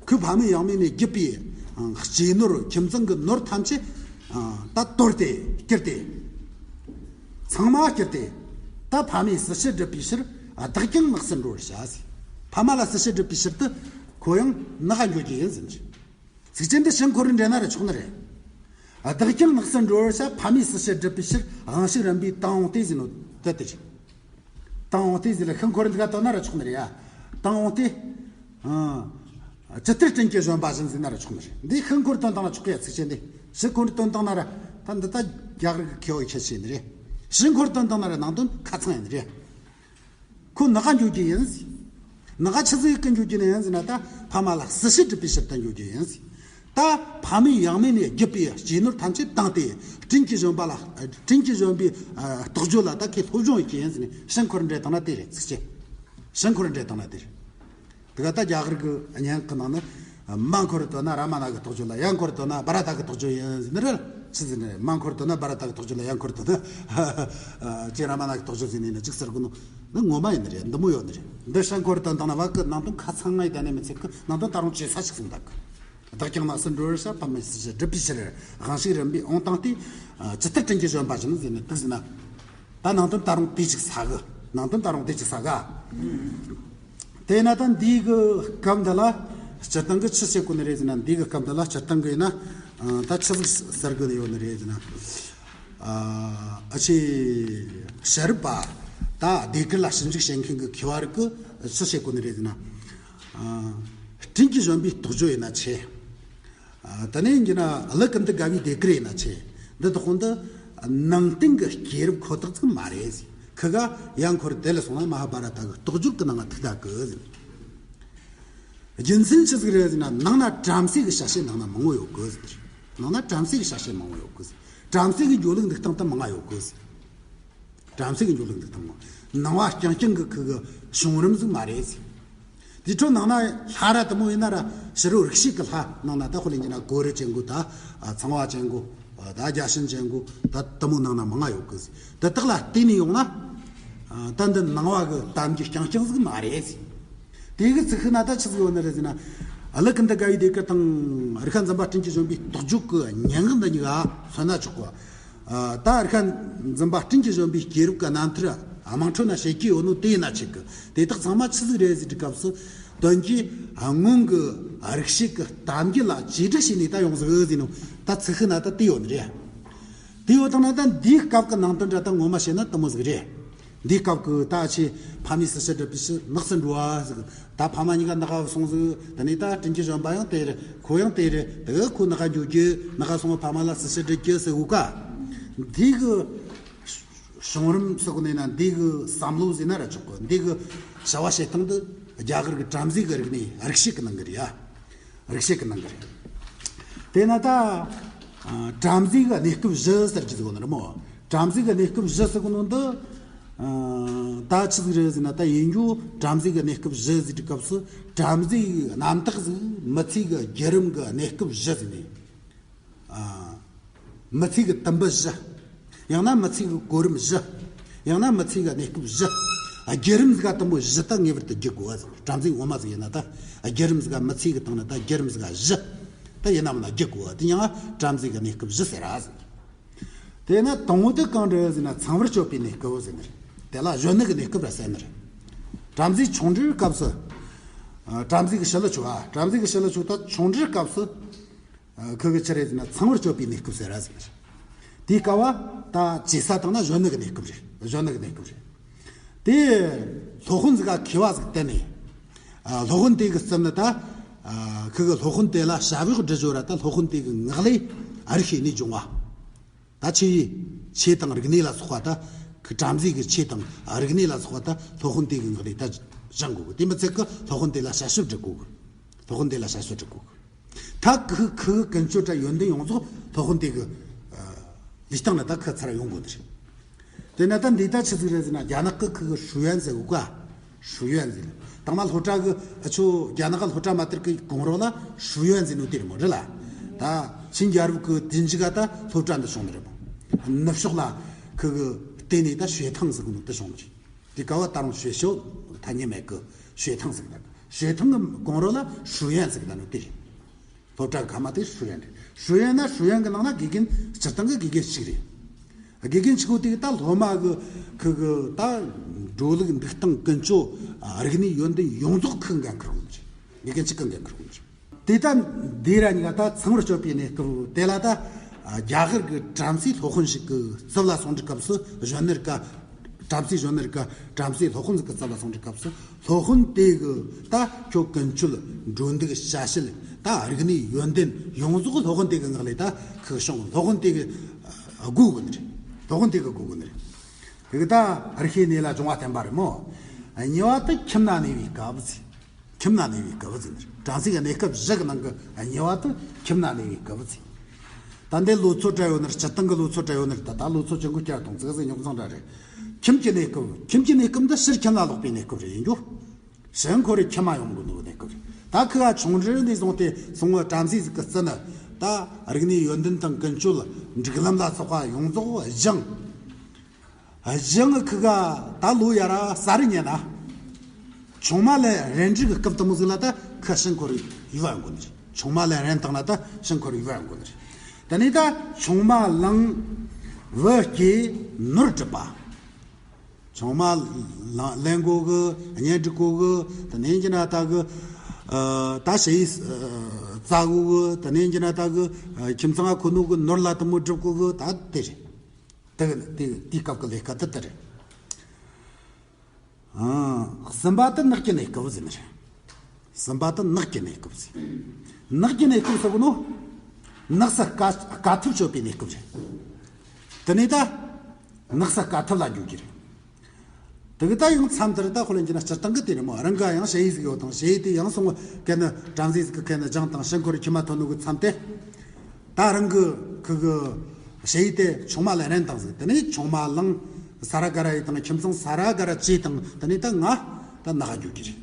ཁོའི་ཕ་མེས་ཡང་མེས་ནས་བརྒྱུད་པའི་ཨང་སྐྱེས་ནོར། ཁྱིམ་ཚང་གི་ནོར་ཐམས་ཅད་ཨང་ད་དོར་ཏེ་བསྐྱུར་ཏེ། ཚང་མ་བསྐྱུར་ཏེ། ད་ཕ་མའི་སྲི་ཞུ་སྒྲུབ་པའི་ཕྱིར། བདག་ཀྱང་ནགས་སུ་འགྲོ་བར་བྱ་ཟེར། ཕ་མ་ལ་སྲི་ཞུ་སྒྲུབ་པའི་ཕྱིར་དུ་ཁོ་ཡང་ནགས་འགྱོ་རྒྱུ་ཡིན་ཟེར་ནི་རེད། ཚིགས་བཅད་འདི་ཕྱིར་འཁོར་འདྲེན་ན་ར་ཆོག་ནི་རེད། བདག་ཀྱང་ནགས་སུ་འགྲོ་བར་བྱ། ཕ་མའི་སྲི་ཞུ་སྒྲུབ་པའི་ཕྱིར། དབང་ཕྱུག་རིམ་པས་དང་འོངས་ཏེ་ཟེར་ནོ་དེ་དེ་རེད། དང་འོངས་ཏེ་ཟེར་ལ་ཕྱིར་འཁོར་འདི་ག་དོན་ན་ར་ཆོག་ནི་རེད་ཡ། དང་འོངས་ཏེ། ཨ། ཇི་ལྟར་སྤྲིན་གྱི་བཞོན་པ་བཞིན་ཟེར་ན་ར་ཆོག་ནི་རེད། འདི་ཕྱིར་འཁོར་དོན་དང་ན་ཆོག་གི་ཡ། ཚིགས་བཅད་འདི་ཕྱིར་འཁོར་དོན་དང་ན་ར། ད་འདི་ད་རྒྱ་གར་གྱི་མཁས་པའི་ཁྱད་ཆོས་ཡིན་ནི་རེད། ཕྱིར་འཁོར་དོན་དང་ན་ར་ནང་དོན་ཁ་ཚང་ཡིན་ནི་རེད། ཁོ་ནགས་འགྱོ་རྒྱུ་ཡིན། ནགས་ཆི་ཟིག་གི་འགྱོ་རྒྱུ་ནི་ཡིན་ཟེར་ན། ད་ཕ་མ་ལ་སྲི་ཞུ་སྒྲུབ་པའི་ཕྱིར་དུ་འགྱོ་རྒྱུ་ཡིན། ད་ཕ་མེས་ཡང་མེས་ནས་བརྒྱུད་པའི་སྐྱེས་ནོར་ཐམས་ཅད་བཏང་སྟེ། སྤྲིན་གྱི་བཞོན་པ་ལ། སྤྲིན་གྱི་བཞོན་པའི་ཨ་རྟོགས་བརྗོད་ལ་ད་ཁོས་སློབ་སྦྱོང་ཡེད་རྒྱུ་ཡིན་ཟེར་ནས་ཕྱིར་འཁོར་འདྲེན་བཏང་ན་དེ་རེད། ཚིགས་བཅད། ཕྱིར་འཁོར་འདྲེན་བཏང་ན་དེ་རེད། དེ་ག་ད་རྒྱ་གར་གྱི་སྙན་ངག་གི་ནང་ན། མ་འཁོར་དོན་ན་རཱ་མ་ན་གི་རྟོགས་བརྗོད་ལ། ཡ་འཁོར་དོན་ན་བྷ་ར་ཏ་གི་རྟོགས་བརྗོད་ཡིན་ཟེར་ནི་རེད། ཆི་ཟེར་ནི་རེད། མ་འཁོར་དོན་ན་བྷ་ར་ཏ་གི་རྟོགས་བརྗོད་ལ། ཡ་འཁོར་དོན་ན་ཅེས་རཱ་མ་ན་གི་རྟོགས་བརྗོད་ཟེར་ནི་ཡིན་ན་ཅིག་ཟེར་གོ་ནོ། འདི་ངོ་མ་ཡིན་ནི་རེད། འདི་མོ་ཡོད་ནི་རེད། འདི་ཕྱིར་འཁོར་དོན་དང་ན་བ་གི་ནང་དོན་ཁ་ཚང་ང་ཡི་ད་ནས་མི་ཚེ་གི་ནང་དོན་ད་རུང་ཇེ་ས་ཞིག་སོང་ད་གི། བདག་ཀྱང་ནགས་སུ་འགྲོ་བར་བྱ། ཕ་མའི་སྲི་ཞུ་སྒྲུབ་པའི་ཕྱིར། དབང་ཕྱུག་རིམ་པས་འོང་བཏང་སྟེ། ཇི་ལྟར་སྤྲིན་གྱི་བཞོན་པ་བཞིན་ཟེར་ནས་འདུག་ཟེར་ན། ད་ནང་དོན་ད་རུང་དེ་ཅིག་ཟ་གི། ནང་དོན་ད་རུང་དེ་ཅིག་ཟ་ག། དེས་ན་ད་འདི་གི་སྐབས་འདི་ལ་སྤྱིར་བཏང་གི་ཆི་བཤད་དགོས་ནི་རེད་ཟེར་ན། འདི་གི་སྐབས་འདི་ལ་སྤྱིར་བཏང་གི་ཡིན་ན། ཨ། ད་ཆི་ཟིག་ཟེར་དགོས་ནི་ཡོད་ནི་རེད་ཟེར་ན། ཨ། ཨ་ཆེ་ཤེས་རབ་པ། ད་ཟློས་གར་ལ་ཞིབ་འཇུག་བྱེད་མཁན་གྱི་མཁས་པ་རིགས་ཀྱིས་ཆི་བཤད་དགོས་ནི་རེད་ཟེར་ན། ཨ། དྲིན་གྱིས་བཞོན་པའི་རྟོགས་བརྗོད་ཡིན་ན་ཆེ། ཨ། དེ་ནས་ཡིན་ན་གླུ་ཀུན་ཏུ་དགའ་བའི་ཟློས་གར་ཡིན་ན་ཆེ། འདི་དག་ཁོང་དུ་ནང་བསྟན་གྱི་སྐྱེས་རབས་ཁོ་ཐག་ཅིག་མ་རེད། ཁི་ག་ཡང་འཁོར་དེ་ལ་སོང་ན་མ་ཧཱ་བྷ་ར་ཏ་གི་རྟོགས་བརྗོད་ཀྱི་ནང་ང་ཐུག་ད་གི་ཟེར། རྒྱུ་མཚན་ཆི་ཟིག་རེད་ཟེར་ན། ནང་ན་བྲམ་ཟེ་གི་ཞལ་བཤད་ནང་ན་མང་བོ་ཡོད་གི་ཟེར། ནང་ན་བྲམ་ཟེ་གི་ཞལ་བཤད་མང་བོ་ཡོད་གི་ཟེར། བྲམ་ཟེ་གི་འགྲོ་ལུགས་འདུག་སྟངས་དེ་མང་ང་ཡོད་གི་ཟེར། བྲམ་ཟེ་གི་འགྲོ་ལུགས་འདུག་སྟངས་མང་། ནང་བ་རྐྱང་རྐྱང་གི་ཁུ་གི་བྱུང་རིམ་ཟིག་མ་རེད་ཟེར། དེ་འཕྲོ་ནང་ན་ལྷ་ར་དེ་མོ་ཡིན་ན་ར། ཕྱི་རོལ་རིག་བྱེད་ཀྱི་ལྷ་ནང་ན་ད་དཔེ་ལེན་རྒྱུ་ན་གོ་རུ་ཅན་གོ། ད་ཚངས་པ་ཅན་གོ། ད་བརྒྱ་བྱིན་ཅན་གོ། ད་དེ་མོ་ནང་ན་མང་ང་ཡོད་གི་ཟེར། དེ་དག་ལ་བརྟེན་ནས་ཡོང་ན། ད་འདི་ནང་བ་གི་གཏམ་རྒྱུད་རྐྱང་རྐྱང་ཟིག་མ་རེད་ཟེར། དེ་གི་ཚིག་ཤིག་ན་ད་ཆི་ཟིག་ཡོད་ནི་རེད་ཟེར་ན། གླུ་ཀུན་ཏུ་དགའ་བའི་ཟློས་གར་དང་རིག་ཤ་འཛིན་པ་དྲིན་གྱིས་བཞོན་པའི་རྟོགས་བརྗོད་ཀྱི་སྙན་ངག་འདི་གཉིས་ཀ་མཚོན་ན་ཆོག་གོ། ཨ། ད་རིག་ཤ་འཛིན་པ་དྲིན་གྱིས་བཞོན་པའི་སྐྱེས་རབས་ཀྱི་རྣམ་ཐར་དམངས་ཁྲོད་ན་བཤད་ཀྱི་ཡོད་ནོ་དེ་ཡིན་ན་ཆེ་གི། དེ་དག་ཚང་མ་ཆི་ཟིག་རེད་ཟེར་དུས་སྐབས་སུ། དོན་གྱི་སྔོན་གྱི་རིག་བྱེད་ཀྱི་གཏམ་རྒྱུད་ལ་བཅོས་སྒྲིག་བྱས་ནས་ད་ཡོང་ཟིག་ཟེར་ནོ། ད་ཚིག་ཤིག་ན་ད་དེ་ཡོད་ནི་རེད། དེ་ཡོད་དང་ན་ད་འདིའི་སྐབས་ཀྱི་ནང་དོན་འདྲ་ད་ངོ་མ་བཤད་ན་དེ་མོ་ཟིག་རེད། འདིའི་སྐབས་ཀྱི་ད་ཆེ་ཕ་མའི་སྲི་ཞུ་སྒྲུབ་པའི་ཕྱིར་ནགས་སུ་འགྲོ་བ་ཟིག། ད་ཕ་མ་གཉིས་ཀ་ནགས་སོང་ཟིག། དེ་ནས་ད་དྲིན་གྱིས་བཞོན་པ་ཡང་དེ་རེད། ཁོ་ཡང་དེ་རེད། དེ་ཁོ་ནགས་འགྲོ་རྒྱུ། ནགས་སོང་བ་ཕ་མ་ལ་སྲི་ཞུ་སྒྲུབ་རྒྱུ་ཟེར་གོ་ཀ། འདི་གི་བྱུང་རིམ་ཟེར་གོ་ནས་ན། འདི་གི་བསམ་བློ་ཟེར་ན་ར་ཆོག་གི། འདི་གི་བྱ་བ་བྱེད་སྟངས་འདི་རྒྱ་གར་གི་བྲམ་ཟེ་གི་རིག་གནས་རིག་བྱེད་ཀྱི་ནང་གི་རེད་ཡ། རིག་བྱེད་ཀྱི་ནང་གི་རེད། དེ་ན་ད། ཨ། བྲམ་ཟེ་གི་གནས་སྐབས་བཞི་ཟེར་གྱི་ཟིག་ཡོད་ནི་རེད་མོ། བྲམ་ཟེ་གི་གནས་སྐབས་བཞི་ཟེར་གོ་ནོ་འདི། ཨ། ད་ཆི་ཟིག་རེད་ཟེར་ན། ད་ཡིན་རྒྱུ་བྲམ་ཟེ་གི་གནས་སྐབས་བཞི་ཟེར་དུས་སྐབས་སུ། བྲམ་ཟེ་གི་རྣམ་དག་ཟིག་མི་ཚེ་གི་བརྒྱུད་རིམ་གི་གནས་སྐབས་བཞི་ཟེར་ནས། ཨ། མི་ཚེ་གི་དུམ་བུ་བཞི། ཡང་ན་མི་ཚེ་གི་གོ་རིམ་བཞི། ཡང་ན་མི་ཚེ་གི་གནས་སྐབས་བཞི། ཨ། བརྒྱུད་རིམ་ཟིག་ག་དུམ་བུ་བཞི་ད་ངེས་པར་དུ་བརྒྱུད་དགོས་པ་ཟིག། བྲམ་ཟེ་ངོ་མ་ཟིག་ཡིན་ན་ད། ཨ། བརྒྱུད་རིམ་ཟིག་ག་མི་ཚེ་གི་སྟེང་ན་ད་བརྒྱུད་རིམ་ཟིག་ག་བཞི་ད་ཡིན་ནམ་ན་བརྒྱུད་དགོས་པ། དེ་ཡང་བྲམ་ཟེ་གི་གནས་སྐབས་བཞི་ཟེར་ར་ཟིག། དེ་ན་དང་པོ་དེ་གང་རེད་ཟེར་ན། ཚངས་པར་སྤྱོད་པའི་གནས་སྐབས་ཟེར་ནི་རེད། དེ་ལ་གཞོན་ནུ་གི་གནས་སྐབས་ར་ཟེར་ནི་རེད། བྲམ་ཟེ་ཆུང་འདྲིས་སྐབས་སུ། ཨ། བྲམ་ཟེ་གི་ཞི་ལུ་ཆོས། ཨ། བྲམ་ཟེ་གི་ཞི་ལུ་ཆོས་ད་ཆུང་འདྲིས་སྐབས་སུ། ཨ། ཁུ་གི་ཆི་རེད་ཟེར་ན། ཚངས་པར་སྤྱོད་པའི་གནས་སྐབས་ཟེར་ར་ཟེར་ནི་རེད། དེའི་སྐབས་བ་ད་བྱེད་ས་དང་ན་གཞོན་ནུ་གི་གནས་སྐབས་རེད། གཞོན་ནུ་གི་གནས་སྐབས་རེད། དེ་སློབ་དཔོན་ཟིག་ག་མཁས་པ་ཟིག་བསྟེན་ནས། ཨ། སློབ་དཔོན་དེ་གི་རྩིབ་ན་ད། ཨ། ཁུ་གི་སློབ་དཔོན་དེ་ལ་བྱ་བའི་སྒྲུབ་སྦྱོར་ར། ད་སློབ་དཔོན་དེ་གི་ངག་ལས་རིག་བྱེད་ནས་སྦྱོང་བ། ད་ཆོས་ཆོས་དང་རིག་གནས་ལ་སོགས་པ། ད་ཁུ་བྲམ་ཟེ་གི་ཆོས་དང་རིག་གནས་ལ་སོགས་པ་ད་སློབ་དཔོན་དེ་གི་ངག་ལས་ད་སྦྱང་དགོས་གི། དེ་མི་ཚད་གི་སློབ་དཔོན་དེ་ལ་བྱ་སྤྱོད་སྒྲུབ་དགོས་གི། སློབ་དཔོན་དེ་ལ་བྱ་སྤྱོད་སྒྲུབ་དགོས་གི། ད་ཁུ་ཁུ་ཀུན་སྤྱོད་དྲ་ཡོན་ཏན་ཡོངས་རྫོགས་སློབ་དཔོན་དེ་གི་ལུས་སྟེང་ན་ད་ཁུ་ཚར་ཡོང་དགོས་ནི་རེད། དེ་ན་ད་འདི་ད་ཆི་ཟིག་རེད་ཟེར་ན། རྒྱ་ནག་གི་ཁུ་གི་ཧྲུའུ་ཡོན་ཟེར་གོ་ཀ། ཧྲུའུ་ཡོན་ཟེར། དང་མ་སློབ་གྲྭ་གི། ཨ། ཆོ་རྒྱ་ནག་གི་སློབ་གྲྭ་མ་དེར་གི་གོང་རོགས་ལ་ཧྲུའུ་ཡོན་ཟེར་ནོ་དེ་རེད་མོ། རེད་ལ། ད་ཆིན་རྒྱལ་རབས་གི་དུས་མཇུག་ག་ད་སློབ་གྲྭ་འདི་བྱུང་ནི་རེད་མོ། ནུབ་ཕྱོགས་ལ་ཁུ་གི་བརྟེན་ནས་ད་ཞོལ་ཐང་ཟེར་གི་ནོ་དེ་བྱུང་ནི་རེད། དེ་ག་བ་ད་རུང་ཞོལ་ཕྱོགས་ཐ་སྙད་མེད་གི། ཞོལ་ཐང་ཟེར་གི་ད། ཞོལ་ཐང་གི་གོང་རོགས་ལ་ཧྲུའུ་ཡོན་ཟེར་གི་ད་ནོ་དེ་རེད། སློབ་གྲྭ་གི་ཁ་མ་དེ་ཧྲུའུ་ཡོན་རེད། ཧྲུའུ་ཡོན་ན་ཧྲུའུ་ཡོན་གི་ནང་ན་དགེ་རྒན་སྤྱིར་བཏང་གི་དགེ་རྒན་གཅིག་རེད། དགེ་རྒན་གཅིག་པོ་དེ་གི་ད་སློབ་མ་གི་ཁུ་གི་ད་འགྲོ་ལུགས་འདུག་སྟངས་ཀུན་སྤྱོད། ཨ། རིག་གནས་ཡོན་ཏན་ཡོངས་རྫོགས་ཁུ་འགན་འཁུར་གོ་ནི་རེད། དགེ་རྒན་གཅིག་གི་འགན་འཁུར་གོ་ནི་རེད། དེ་ད་འདི་ར་གཉིས་ཀ་ད་ཚངས་པར་སྤྱོད་པའི་གནས་སྐབས་དེ་ལ་ད། ཨ། རྒྱ་གར་གི་བྲམ་ཟེ་སློབ་དཔོན་ཞིག་གི་རྩིབ་ལ་སོང་དུས་སྐབས་སུ་གཞོན་ནུ་རིགས་ཀ། བྲམ་ཟེ་གཞོན་ནུ་རིགས་ཀ་བྲམ་ཟེ་སློབ་དཔོན་ཟིག་གི་རྩིབ་ལ་སོང་དུས་སྐབས་སུ། སློབ་དཔོན་དེ་གི་ད་ཁྱོད་ཀུན་སྤྱོད་འགྲོ་འདུག་བྱ་བྱེད་ད་རིག་གནས་ཡོན་ཏན་ཡོངས་རྫོགས་སློབ་དཔོན་དེ་གི་ངག་ལས་ད་ཁུ་བྱུང་། སློབ་དཔོན་དེ་གི་སྒོ་དགོས་ནི་རེད། སློབ་དཔོན་དེ་གི་སྒོ་དགོས་ནི་རེད། དེ་གི་ད་རིག་བྱེད་གནས་ལ་སྦྱོང་བ་བསྟན་པ་རེད་མོ། གཉིས་པ་དེ་ཁྱིམ་ན་གནས་པའི་སྐབས་ཟེར། ཁྱིམ་ན་གནས་པའི་སྐབས་ཟེར་ནི་རེད། བྲམ་ཟེ་གི་གནས་སྐབས་བཞི་གི་ནང་གི་གཉིས་པ་དེ་ཁྱིམ་ན་གནས་པའི་སྐབས་ཟེར། ད་འདི་ལོ་ཚོད་འདྲ་ཡོད་ནི་རེད། སྤྱིར་བཏང་གི་ལོ་ཚོད་འདྲ་ཡོད་ནི་རེད། ད་ད་ལོ་ཚོད་ཅན་གོ་བསྐྱར་གཏོང་ཙིག་ཟིག་རྙོག་འཛིང་འདྲ་རེད། ཁྱིམ་གྱི་གནས་སྐབས། ཁྱིམ་གྱི་གནས་སྐབས་འདི་ཕྱིར་ཁྱིམ་ལ་ལོག་པའི་གནས་སྐབས་རེད། ཡིན་རྒྱུ། ཕྱིར་འཁོར་རེ་ཁྱིམ་མ་ཡོང་དགོས་ནོ་གནས་སྐབས་རེད། ད་ཁུ་ག་ཆུང་འདྲིས་ནས་བཟུང་སྟེ་སོང་བ་བྲམ་ཟེ་ཟིག་གི་རྩིབ་ན། ད་རིག་གནས་ཡོན་ཏན་དང་ཀུན་སྤྱོད་སྒྲིག་ལམ་ལ་སོགས་པ་ཡོངས་རྫོགས་སྦྱངས། སྦྱངས་ཁུ་ག་ད་ལོ་ཡར་ར་ས་རུ་ཉལ་ན། ཆུང་མ་ལས་རན་འདྲི་གི་སྐབས་དེ་མོ་ཟིག་ལ་ད་ཁུ་ཕྱིར་འཁོར་ཡུལ་བ་ཡོང་དགོས་ནི་རེད། ཆུང་མ་ལས་རན་བཏང་ན་ད་ཕྱིར་འཁོར་ཡུལ་བ་ཡོང་དགོས་ནི་རེད། དེ་ནས་ད་ཆུང་མ་ལངས། བུ་སྐྱེས། ནོར་སྒྲུབ་པ། ཆུང་མ་ལ་ལེན་དགོས་གི། གཉེན་སྒྲིག་དགོས་གི། དེ་ནས་ཀྱི་ན་ད་གི། ཨ། ད་ཞེ་ཡིས་ཨ་བཙའ་དགོས་གི། དེ་ནས་ཀྱི་ན་ད་གི། ཨ། ཁྱིམ་ཚང་ཁོ་ནོ་གི་ནོར་ལ་དེ་མོ་སྒྲུབ་དགོས་གི། ད་དེ་རེད། དེ་དེ་དེའི་སྐབས་ཀྱི་ལས་ཀ་དེ་དེ་རེད། ཨ། གསུམ་པ་དེ་ནགས་ཀྱི་གནས་སྐབས་ཟེར་ནི་རེད། གསུམ་པ་དེ་ནགས་ཀྱི་གནས་སྐབས་ཟེར། ནགས་ཀྱི་གནས་སྐབས་ཟེར་གོ་ནོ། ནགས་སུ་དཀའ་དཀའ་ཐུབ་སྤྱོད་པའི་གནས་སྐབས་རེད། དེ་ནས་ད་ནགས་སུ་དཀའ་ཐུབ་ལ་འགྱུར་གྱི་རེད། དེ་གི་ད་ཡང་མཚམས་དེར་ད་ཁོ་ལ་འགྱུར་ན་སྤྱིར་བཏང་གི་དེ་རེད་མོ། རང་ག་ཡང་ཞ་ཡི་ཟིག་ཡོད་དང་ཞ་ཡི་དེ་ཡང་སོང་གན་ནི་བྲམ་ཟེ་ཟིག་གི་གན་ནི་སྦྱངས་དང་ཕྱིར་འཁོར་ཁྱིམ་མ་ཐོན་ནོ་གི་མཚམས་དེ། ད་རང་གི་ཁུ་གི་ཞ་ཡི་དེ་ཆུང་མ་ལ་རན་དང་ཟིག་དེ་ནས་ཆུང་མ་ལང་ས་ར་ག་ར་ཡི་དང་ཁྱིམ་ཚང་ས་ར་ག་ར་བཅས་དང་དེ་ནས་ད་ང་ད་ནག་ག་འགྱུར་གྱི་རེད།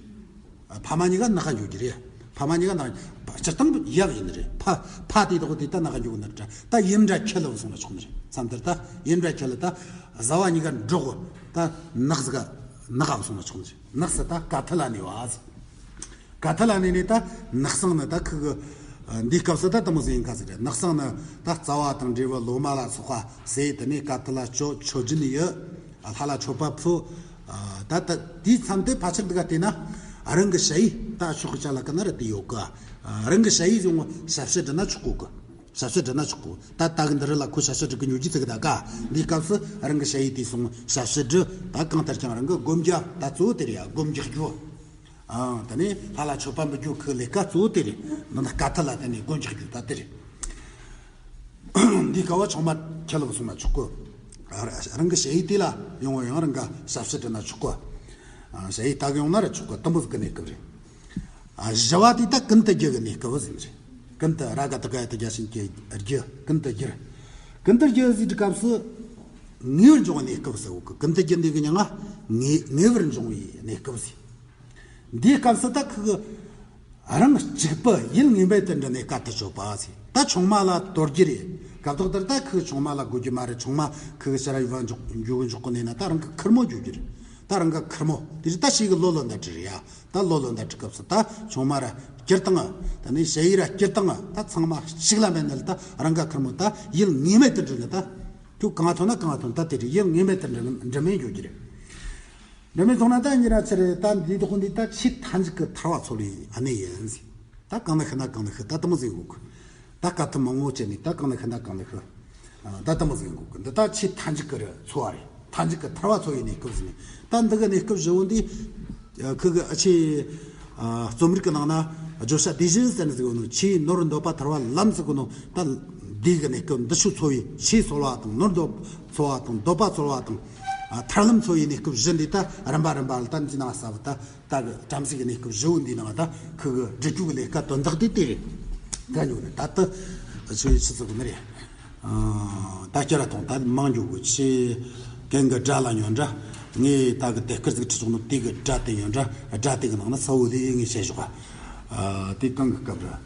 ཕ་མ་གཉིས་ཀ་ནག་ག་འགྱུར་གྱི་རེད། ཕ་མ་གཉིས་ཀ་ནག་སྤྱིར་བཏང་ཡག་ཡིན་ནི་རེད། ཕ་ཕ་དེ་དག་དེ་ད་ནག་ག་འགྱུར་གི་ནི་རེད། ད་ཡིན་འདྲ་ཁྱེད་ལ་སོང་ན་ཆོག་ནི་རེད། མཚམས་དེར་ད་ཡིན་འདྲ་ཁྱེད་ལ་ད་བཟའ་བ་གཉིས་ཀ་འགྲོགས་ད་ནགས་ཟིག་ག་ནག་ག་སོང་ན་ཆོག་ནི་རེད། ནགས་སུ་ད་དཀའ་ཐུབ་ལ་གནས་པ་ཟིག་དཀའ་ཐུབ་ལ་གནས་ནས་ད་ནགས་སང་ནི་ད་ཁུ་གི་འདིའི་སྐབས་སུ་ད་དེ་མོ་ཟིག་ཡིན་ཁ་ཟིག་རེད། ནགས་སང་ནི་ད་རྩ་བ་དང་འབྲས་བུ་ལོ་མ་ལ་སོགས་པ་ཟེར་དེ་ནས་དཀའ་ཐུབ་ལ་ཆོ་ཆོས་སྦྱིན་ཡོད། ལྷ་ལ་མཆོད་པ་ཕུལ། ད་ད་དེའི་མཚམས་དེ་ཕལ་ཆེར་འདི་ག་བལྟས་ན་རང་གི་ཞ་ཡི་ད་ཆོག་ཅ་ལག་གི་ན་ར་དེ་ཡོད་གི། རང་གི་ཞ་ཡི་ཡོང་ཞབས་ཕྱི་འབྲི་ན་ཆོག་གོ་གི། ཞབས་ཕྱི་འབྲི་ན་ཆོག་གོ། ད་ད་གི་འདི་རི་ལ་ཁོ་ཞབས་ཕྱི་འབྲི་གི་ཉོ་རྒྱུ་ཚིག་གི་ད་ག་འདིའི་སྐབས་སུ་རང་གི་ཞ་ཡི་དེ་སོང་ཞབས་ཕྱི་འབྲི་ད་གང་ལྟར་ཀྱང་རང་གི་སྒོམ་རྒྱག་ད་གཙོ་བོ་དེ་རེད་ཡ། སྒོམ་རྒྱག་རྒྱུ། ཨང་དེ་ནས་ལྷ་ལ་མཆོད་པ་འབུལ་རྒྱུ་ཁུ་ལས་ཀ་གཙོ་བོ་དེ་རེད། འདི་ན་དཀའ་ཐུབ་ལ་དེ་ནས་སྒོམ་རྒྱག་རྒྱུ་ད་དེ་རེད། འདི་ག་བ་ཆུང་མ་ཁྱེད་ལ་སོང་ན་ཆོག་གོ། རང་གི་ཞ་ཡི་དེ་ལ་ཡོང་བ་ཡང་རང་ག་ཞབས་ཕྱི་འབྲི་ན་ཆོག་གོ། ཞ་ཡི་ད་གི་ཡོང་ན་ར་ཆོག་གོ། དེ་མོ་ཟིག་གི་གནས་སྐབས་རེད། བཞི་བ་དེ་ད་ཀུན་ཏུ་རྒྱུ་གི་གནས་སྐབས་ཟིན་རེད། ཀུན་ཏུ་ར་ག་ཏུ་ག་ཡ་ཏུ་རྒྱ་ཞིང་གི་རྒྱུ་ཀུན་ཏུ་རྒྱུ། ཀུན་ཏུ་རྒྱུ་ཟིག་གི་སྐབས་སུ་ངེས་པར་འབྱུང་བའི་གནས་སྐབས་ཟེར་བོ་གི། ཀུན་ཏུ་རྒྱུ་འདི་གི་མྱིང་ང་ངེས་ངེས་པར་འབྱུང་བའི་གནས་སྐབས་ཟིན། འདིའི་སྐབས་སུ་ད་ཁུ་གི་རང་གཅིག་པུ་ཡུལ་ངེས་མེད་དུ་འདྲེན་ནས་དཀའ་ཐུབ་སྤྱོད་པ་ཟེར། ད་ཆུང་མ་ལ་དོར་རྒྱུ་རེད། སྐབས་ཐོག་དེར་ད་ཁུ་གི་ཆུང་མ་ལ་དགོས་རྒྱུ་མ་རེད། ཆུང་མ་ཁུ་གི་ཕྱིར་ར་ཡུལ་བ་འཇོག་འཇོག་གི་འཇོག་གི་ནས་ན་ད་རང་གི་ཁེར་མོ་འཇོག་རྒྱུ་རེད། ད་རང་གི་ཁེར་མོ་དེ་རེད། ད་ཞིག་གི་ལོ་ལོན་ད་འདྲི་རེད་ཡ། ད་ལོ་ལོན་ད་འདྲི་སྐབས་སུ་ད་ཆུང་མ་ར་སྐྱུར་བཏང་ད་ནི་ཞ་ཡི་ར་སྐྱུར་བཏང་ད་ཚང་མ་གཅིག་ལ་མེད་ནི་ལ་ད་རང་གི་ཁེར་མོ་ད་ཡུལ་ངེས་མེད་དུ་འདྲེན་ནི་ད། ཁྱོད་གང་ཐོན་ན་གང་ཐོན་ད་དེ་རེད། ཡུལ་ངེས་མེད་དུ་འདྲེན་འདྲེན་མེད་འཇོག་རྒྱུ་རེད། འདྲ་མིན་མཐོང་ན་ད་འགྱུར་ར་ཆེ་རེད། ད་འདིའི་དོགས་འདི་ད་ཆེས་མཐའ་མཇུག་གི་ཐར་བ་འཚོལ་བའི་གནས་ཡིན་ཟེར། ད་གང་ན་ཤི་ན་གང་ན་ཤི་ད་དེ་མོ་ཟིག་འགུག་ད་དཀའ་ཐུབ་མང་བོ་བྱས་ནས་ད་གང་ན་ཤི་ན་གང་ན་ཤི། ད་དེ་མོ་ཟིག་འགུག་འདི་ད་ཆེས་མཐའ་མཇུག་གི་རེད་འཚོ་བ་རེད། མཐའ་མཇུག་གི་ཐར་བ་འཚོལ་བའི་གནས་སྐབས་ཟེར་ནས་ད་འདི་གི་གནས་སྐབས་བཞི་བོ་འདི། ཁུ་གི་ཨ་ཆེ། རྩོམ་རིག་གི་ནང་ན་བརྗོད་བྱ་སྡེ་བཞི་ཟེར་ནི་ཟིག་ཡོད་ནོ། ཆེས་ནོར་འདོད་པ་ཐར་བ་ལམ་ཟེར་གོ་ནོ། ད་འདི་གི་གནས་སྐབས་འདི་ཆོས་འཚོལ་བའི་ཆོས་འཚོལ་བ་དང་ནོར་འདོད་འཚོལ་བ་དང་འདོད་པ་འཚོལ་བ་དང་། ཐར་ལམ་འཚོལ་བའི་གནས་སྐབས་བཞི་འདི་ད་རིམ་པ་རིམ་པ་ལ་ད་འདི་ནང་ས་བུ་ད་ད་གི་བྲམ་ཟེ་གི་གནས་སྐབས་བཞི་བོ་འདི་ནང་ད་ཁུ་གི་སྒྲུབ་རྒྱུ་གི་ལས་ཀ་དོན་དག་དེ་དེ་རེད། ད་ཉོ་ནི་ད་ད་ཆོས་ཆི་ཟེར་གོ་ནི་རེད། ད་སྐྱ་ར་ཐོང་ད་མང་རྒྱུ་གི་ཆེ། གན་གི་སྒྲ་ལ་ཉོན་འདྲ། ངས་ད་གི་དེ་སྐར་ཟིག་ཁྲི་ཚོགས་ནོ་དེ་གི་སྒྲ་དེ་ཉོན་འདྲ། སྒྲ་དེ་གི་ནང་ན་ས་བོ་ལེ་ངས་བཤད་ཞོག་དེ་གང་གི་སྐབས་ར།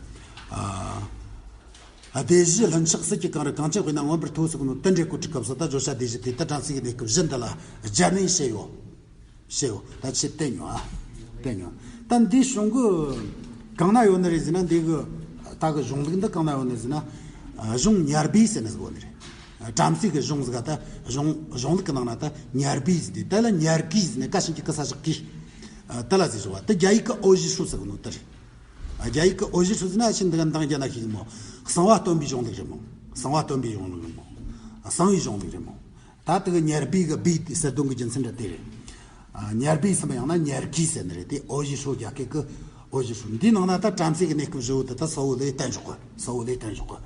ཨ་སྡེ་བཞི་ལྷུན་ཆགས་སྲིད་ཀྱི་གངས་རི། གངས་ཅན་དཔེར་ན་མངོན་པར་མཐོ་ཟེར་གོ་ནོ་དེ་འདྲའི་སྐོར་གྱི་སྐབས་སུ་ད་བརྗོད་བྱ་སྡེ་བཞི་དེ་ད་བྲམ་ཟེ་གི་གནས་སྐབས་བཞི་འདི་ལ་སྦྱར་ནས་བཤད་ཡོད། ཞེའོ། ད་ཆེ་བསྟན་ཡོང་ཨ། བསྟན་ཡོང་། ད་འདི་གཞུང་གི་གང་ན་ཡོད་ནི་རེད་ཟེར་ན། འདི་གི་ད་གི་གཞུང་ལུགས་འདི་གང་ན་ཡོད་ནི་ཟེར་ན། གཞུང་ཉར་བུའི་ཟེར་ནི་ཟིག་ཡོད་ནི་རེད། བྲམ་ཟེ་གི་གཞུང་ཟིག་ག་ད་གཞུང་གཞུང་ལུགས་ཀྱི་ནང་ན་ད་ཉར་བུའི་ཟེར་དེ་ད་ལ་ཉར་གི་ཟེར་ནི་ཀ་ཞིང་གི་ཀི་ས་བཞག་གི། ད་ལ་ཟེར་བ་ད་རྒྱ་ཡིག་གི་ཨོ་ཞི་ཧྲུ་ཟེར་གི་ནོ་ད་རེད། རྒྱ་ཡིག་གི་ཨོ་ཞི་ཧྲུ་ཟེར་ན་ཕྱིན་འདི་ག་འདང་རྒྱ་ན་ཤེས་གི་མོ། གསང་བ་སྟོན་པའི་གཞུང་ལུགས་རེད་མོ། གསང་བ་སྟོན་པའི་གཞུང་ལུགས་རེད་མོ། གསང་བའི་གཞུང་ལུགས་རེད་མོ། ད་དེ་གི་ཉར་བུའི་གི་བུའི་དེ་གསལ་སྟོན་གི་རྒྱུ་མཚན་ར་དེ་རེད། ཉར་བུའི་སམ་ཡང་ན་ཉར་གི་ཟེར་ནི་རེད། དེ་ཨོ་ཞི་ཧྲུ་རྒྱ་སྐད་གི་ཨོ་ཞི་ཧྲུ། འདིའི་ནང་ན་ད་བྲམ་ཟེ་གི་གནས་སྐབས་བཞི་བོ་དེ་ད་ས་བོ་ལེ་བསྟན་ཆོག་གི། ས་བོ་ལེ་བསྟན་ཆོག་གི།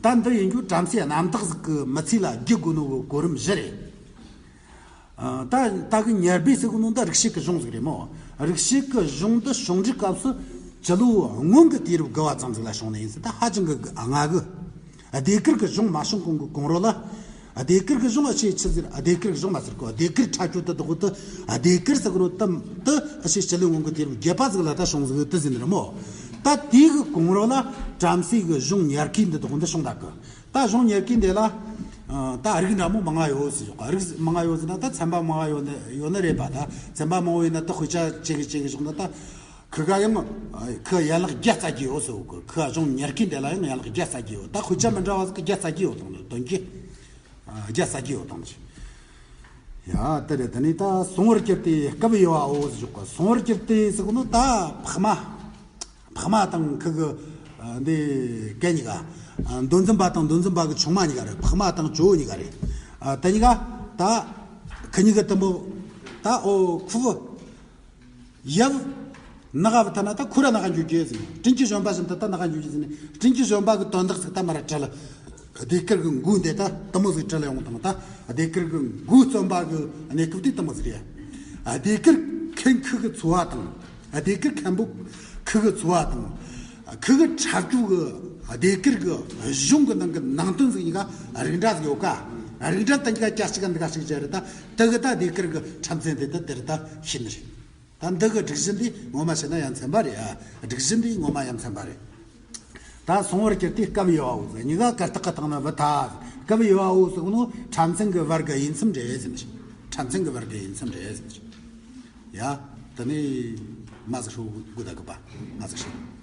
ད་འདི་ཡིན་རྒྱུ་བྲམ་ཟེ་རྣམ་དག་ཟིག་གི་མི་ཚེ་ལ་བགྱི་དགོས་ནོ་གི་གོ་རིམ་བཞི་རེད། ད་ད་གི་ཉར་བུའི་ཟེར་གོ་ནོ་ད་རིག་བྱེད་ཀྱི་གཞུང་ཟིག་རེད་མོ། རིག་བྱེད་ཀྱི་གཞུང་འདི་བྱུང་འབྲས་སྐབས་སུ་སྤྱི་ལོ་སྔོན་གྱི་དུས་རབས་དགུ་བ་ཙམ་ཟིག་ལ་བྱུང་ནི་ཡིན་ཟེར། ད་ཧ་ཅང་གི་སྔ་གི། ཟློས་གར་གྱི་གཞུང་མ་བྱུང་གོང་གི་གོང་རོལ་ལ། ཟློས་གར་གྱི་གཞུང་ཨ་ཆེ་ཆི་ཟེར། ཟློས་གར་གྱི་གཞུང་མ་ཟེར་གོ། ཟློས་གར་ཁྲ་ཆོ་དུ་དག་དུ་ཟློས་གར་ཟེར་གོ་ནོ་དམ་དུ་ཨ་ཆེ་སྤྱི་ལོ་སྔོན་གྱི་དུས་རབས་བརྒྱད་པ་ཟིག་ལ་ད་བྱུང་ཟིག་དུ་ཟིན་རེད་མོ། ད་དེ་གི་གོང་རོལ་ལ་བྲམ་ཟེ་གི་གཞུང་ཉར་གི་འདི་དག་འདི་བྱུང་ད་གི། ད་གཞུང་ཉར་གི་འདི་ལ། ད་རིགས་འདྲ་མོ་མང་ང་ཡོད་ཟེར་ཞོག་རིགས་མང་ང་ཡོད་ཟེར་ན་ད་ཚན་པ་མང་ང་ཡོད་ནི་ཡོད་ནི་རེད་པ། ད་ཚན་པ་མང་བོ་ཡིན་ན་ད་དཔེ་ཆ་ཅིག་གི་ཅིག་གི་ཞོག་ན་ད་ཁི་ག་ཡང་ཁི་ཡན་ལག་བརྒྱ་རྩ་གི་ཡོད་ཟེར་གི། ཁི་གཞུང་ཉར་གི་འདི་ལ་ཡང་ཡན་ལག་བརྒྱ་རྩ་གི་ཡོད། ད་དཔེ་ཆ་མི་འདྲ་བ་ཟིག་གི་བརྒྱ་རྩ་གི་ཡོད་དང་དོན་གི་བརྒྱ་རྩ་གི་ཡོད་དང་ཡ་དེ་རེད། དེ་ནས་ད་སོང་བར་གྱུར་ཏེ་སྐབས་ཡོད་བའོ་ཟེར་ཞོག་གི། སོང་བར་གྱུར་ཏེ་ཟེར་གི་ནི་ད་ཕག་མ། ཕག་མ་དང་ཁི་གི་འདི་གན་གཉིས་ཀ། མདོ་འཛིན་པ་དང་མདོ་འཛིན་པ་གི་ཆུང་མ་གཉིས་ཀ་རེད། ཕག་མ་དང་ཇོ་བོ་གཉིས་ཀ་རེད། དེ་གཉིས་ཀ་ད་ཁི་གཉིས་ཀ་དུམ་བུ་ད་ཨོ་ཁུ་བུ་ཡབ་ ནག་བུ་ཐ་ན་ད་ཁོ་ར་ནག་འཇུ་གི་ཟིན། དྲིན་གྱི་བཞོན་པ་བཞིན་དུ་ད་ནག་འཇུ་གི་ཟིན། དྲིན་གྱི་བཞོན་པ་གི་དོན་དག་ཟིག་ད་མ་ར་བྲལ། ཟློས་གར་གི་མགོ་འདི་ད་དུ་མོ་ཟིག་བྲལ་ཡོང་དང་། ད་ཟློས་གར་གི་མགོ་རྩོམ་པ་གི་གནས་སྐབས་དེ་དུ་མོ་ཟིག་རེད། ཟློས་གར་མཁན་ཁུ་གི་འཚོ་བ་དང་། ཟློས་གར་མཁན་པོ་ཁུ་གི་འཚོ་བ་དང་། ཁུ་གི་འཁྲབ་རྒྱུ་གི་ཟློས་གར་གི་གཞུང་གི་ནང་གི་ནང་དོན་ཟིག་གཉིས་ཀ་རིགས་འདྲ་ཟིག་ཡོད་ཀ། རིགས་འདྲ་དེ་གཉིས་ཀ་ཅ་གཅིག་ག་འདི་ག་ཞིག་བྱས་རེད། ད་དེ་གི་ད་ཟློས་གར་གི་འཁྲབ་ཚན་དེ་ད་དེ་རེད། ད་ཤེས་ནི་རེད། ད་འདི་གི་སྒྲིག་གཞི་འདི་ངོ་མ་བཤད་ན་ཡ་མཚན་པ་རེད། ཨ། སྒྲིག་གཞི་འདི་ངོ་མ་ཡ་མཚན་པ་རེད། ད་སོང་བར་གྱུར་ཏེ་སྐབས་ཡོད་པ་བོ་ཟེར། གཉིས་ཀ་གར་སྟེགས་ཀྱི་སྟེང་ན་བུད་ཐལ། སྐབས་ཡོད་པ་བོ་ཟེར་ནོ་འཁྲབ་ཚན་གྱི་བར་གྱི་དབྱེ་མཚམས་རེད་ཟེར་ནས། འཁྲབ་ཚན་གྱི་བར་གྱི་དབྱེ་མཚམས་རེད་ཟེར་ནས། ཡ། དེ་ནས་མ་ཟིག་ཧྲོ་དགོས་ད་གི་པ། མ་ཟིག་ཧྲོ།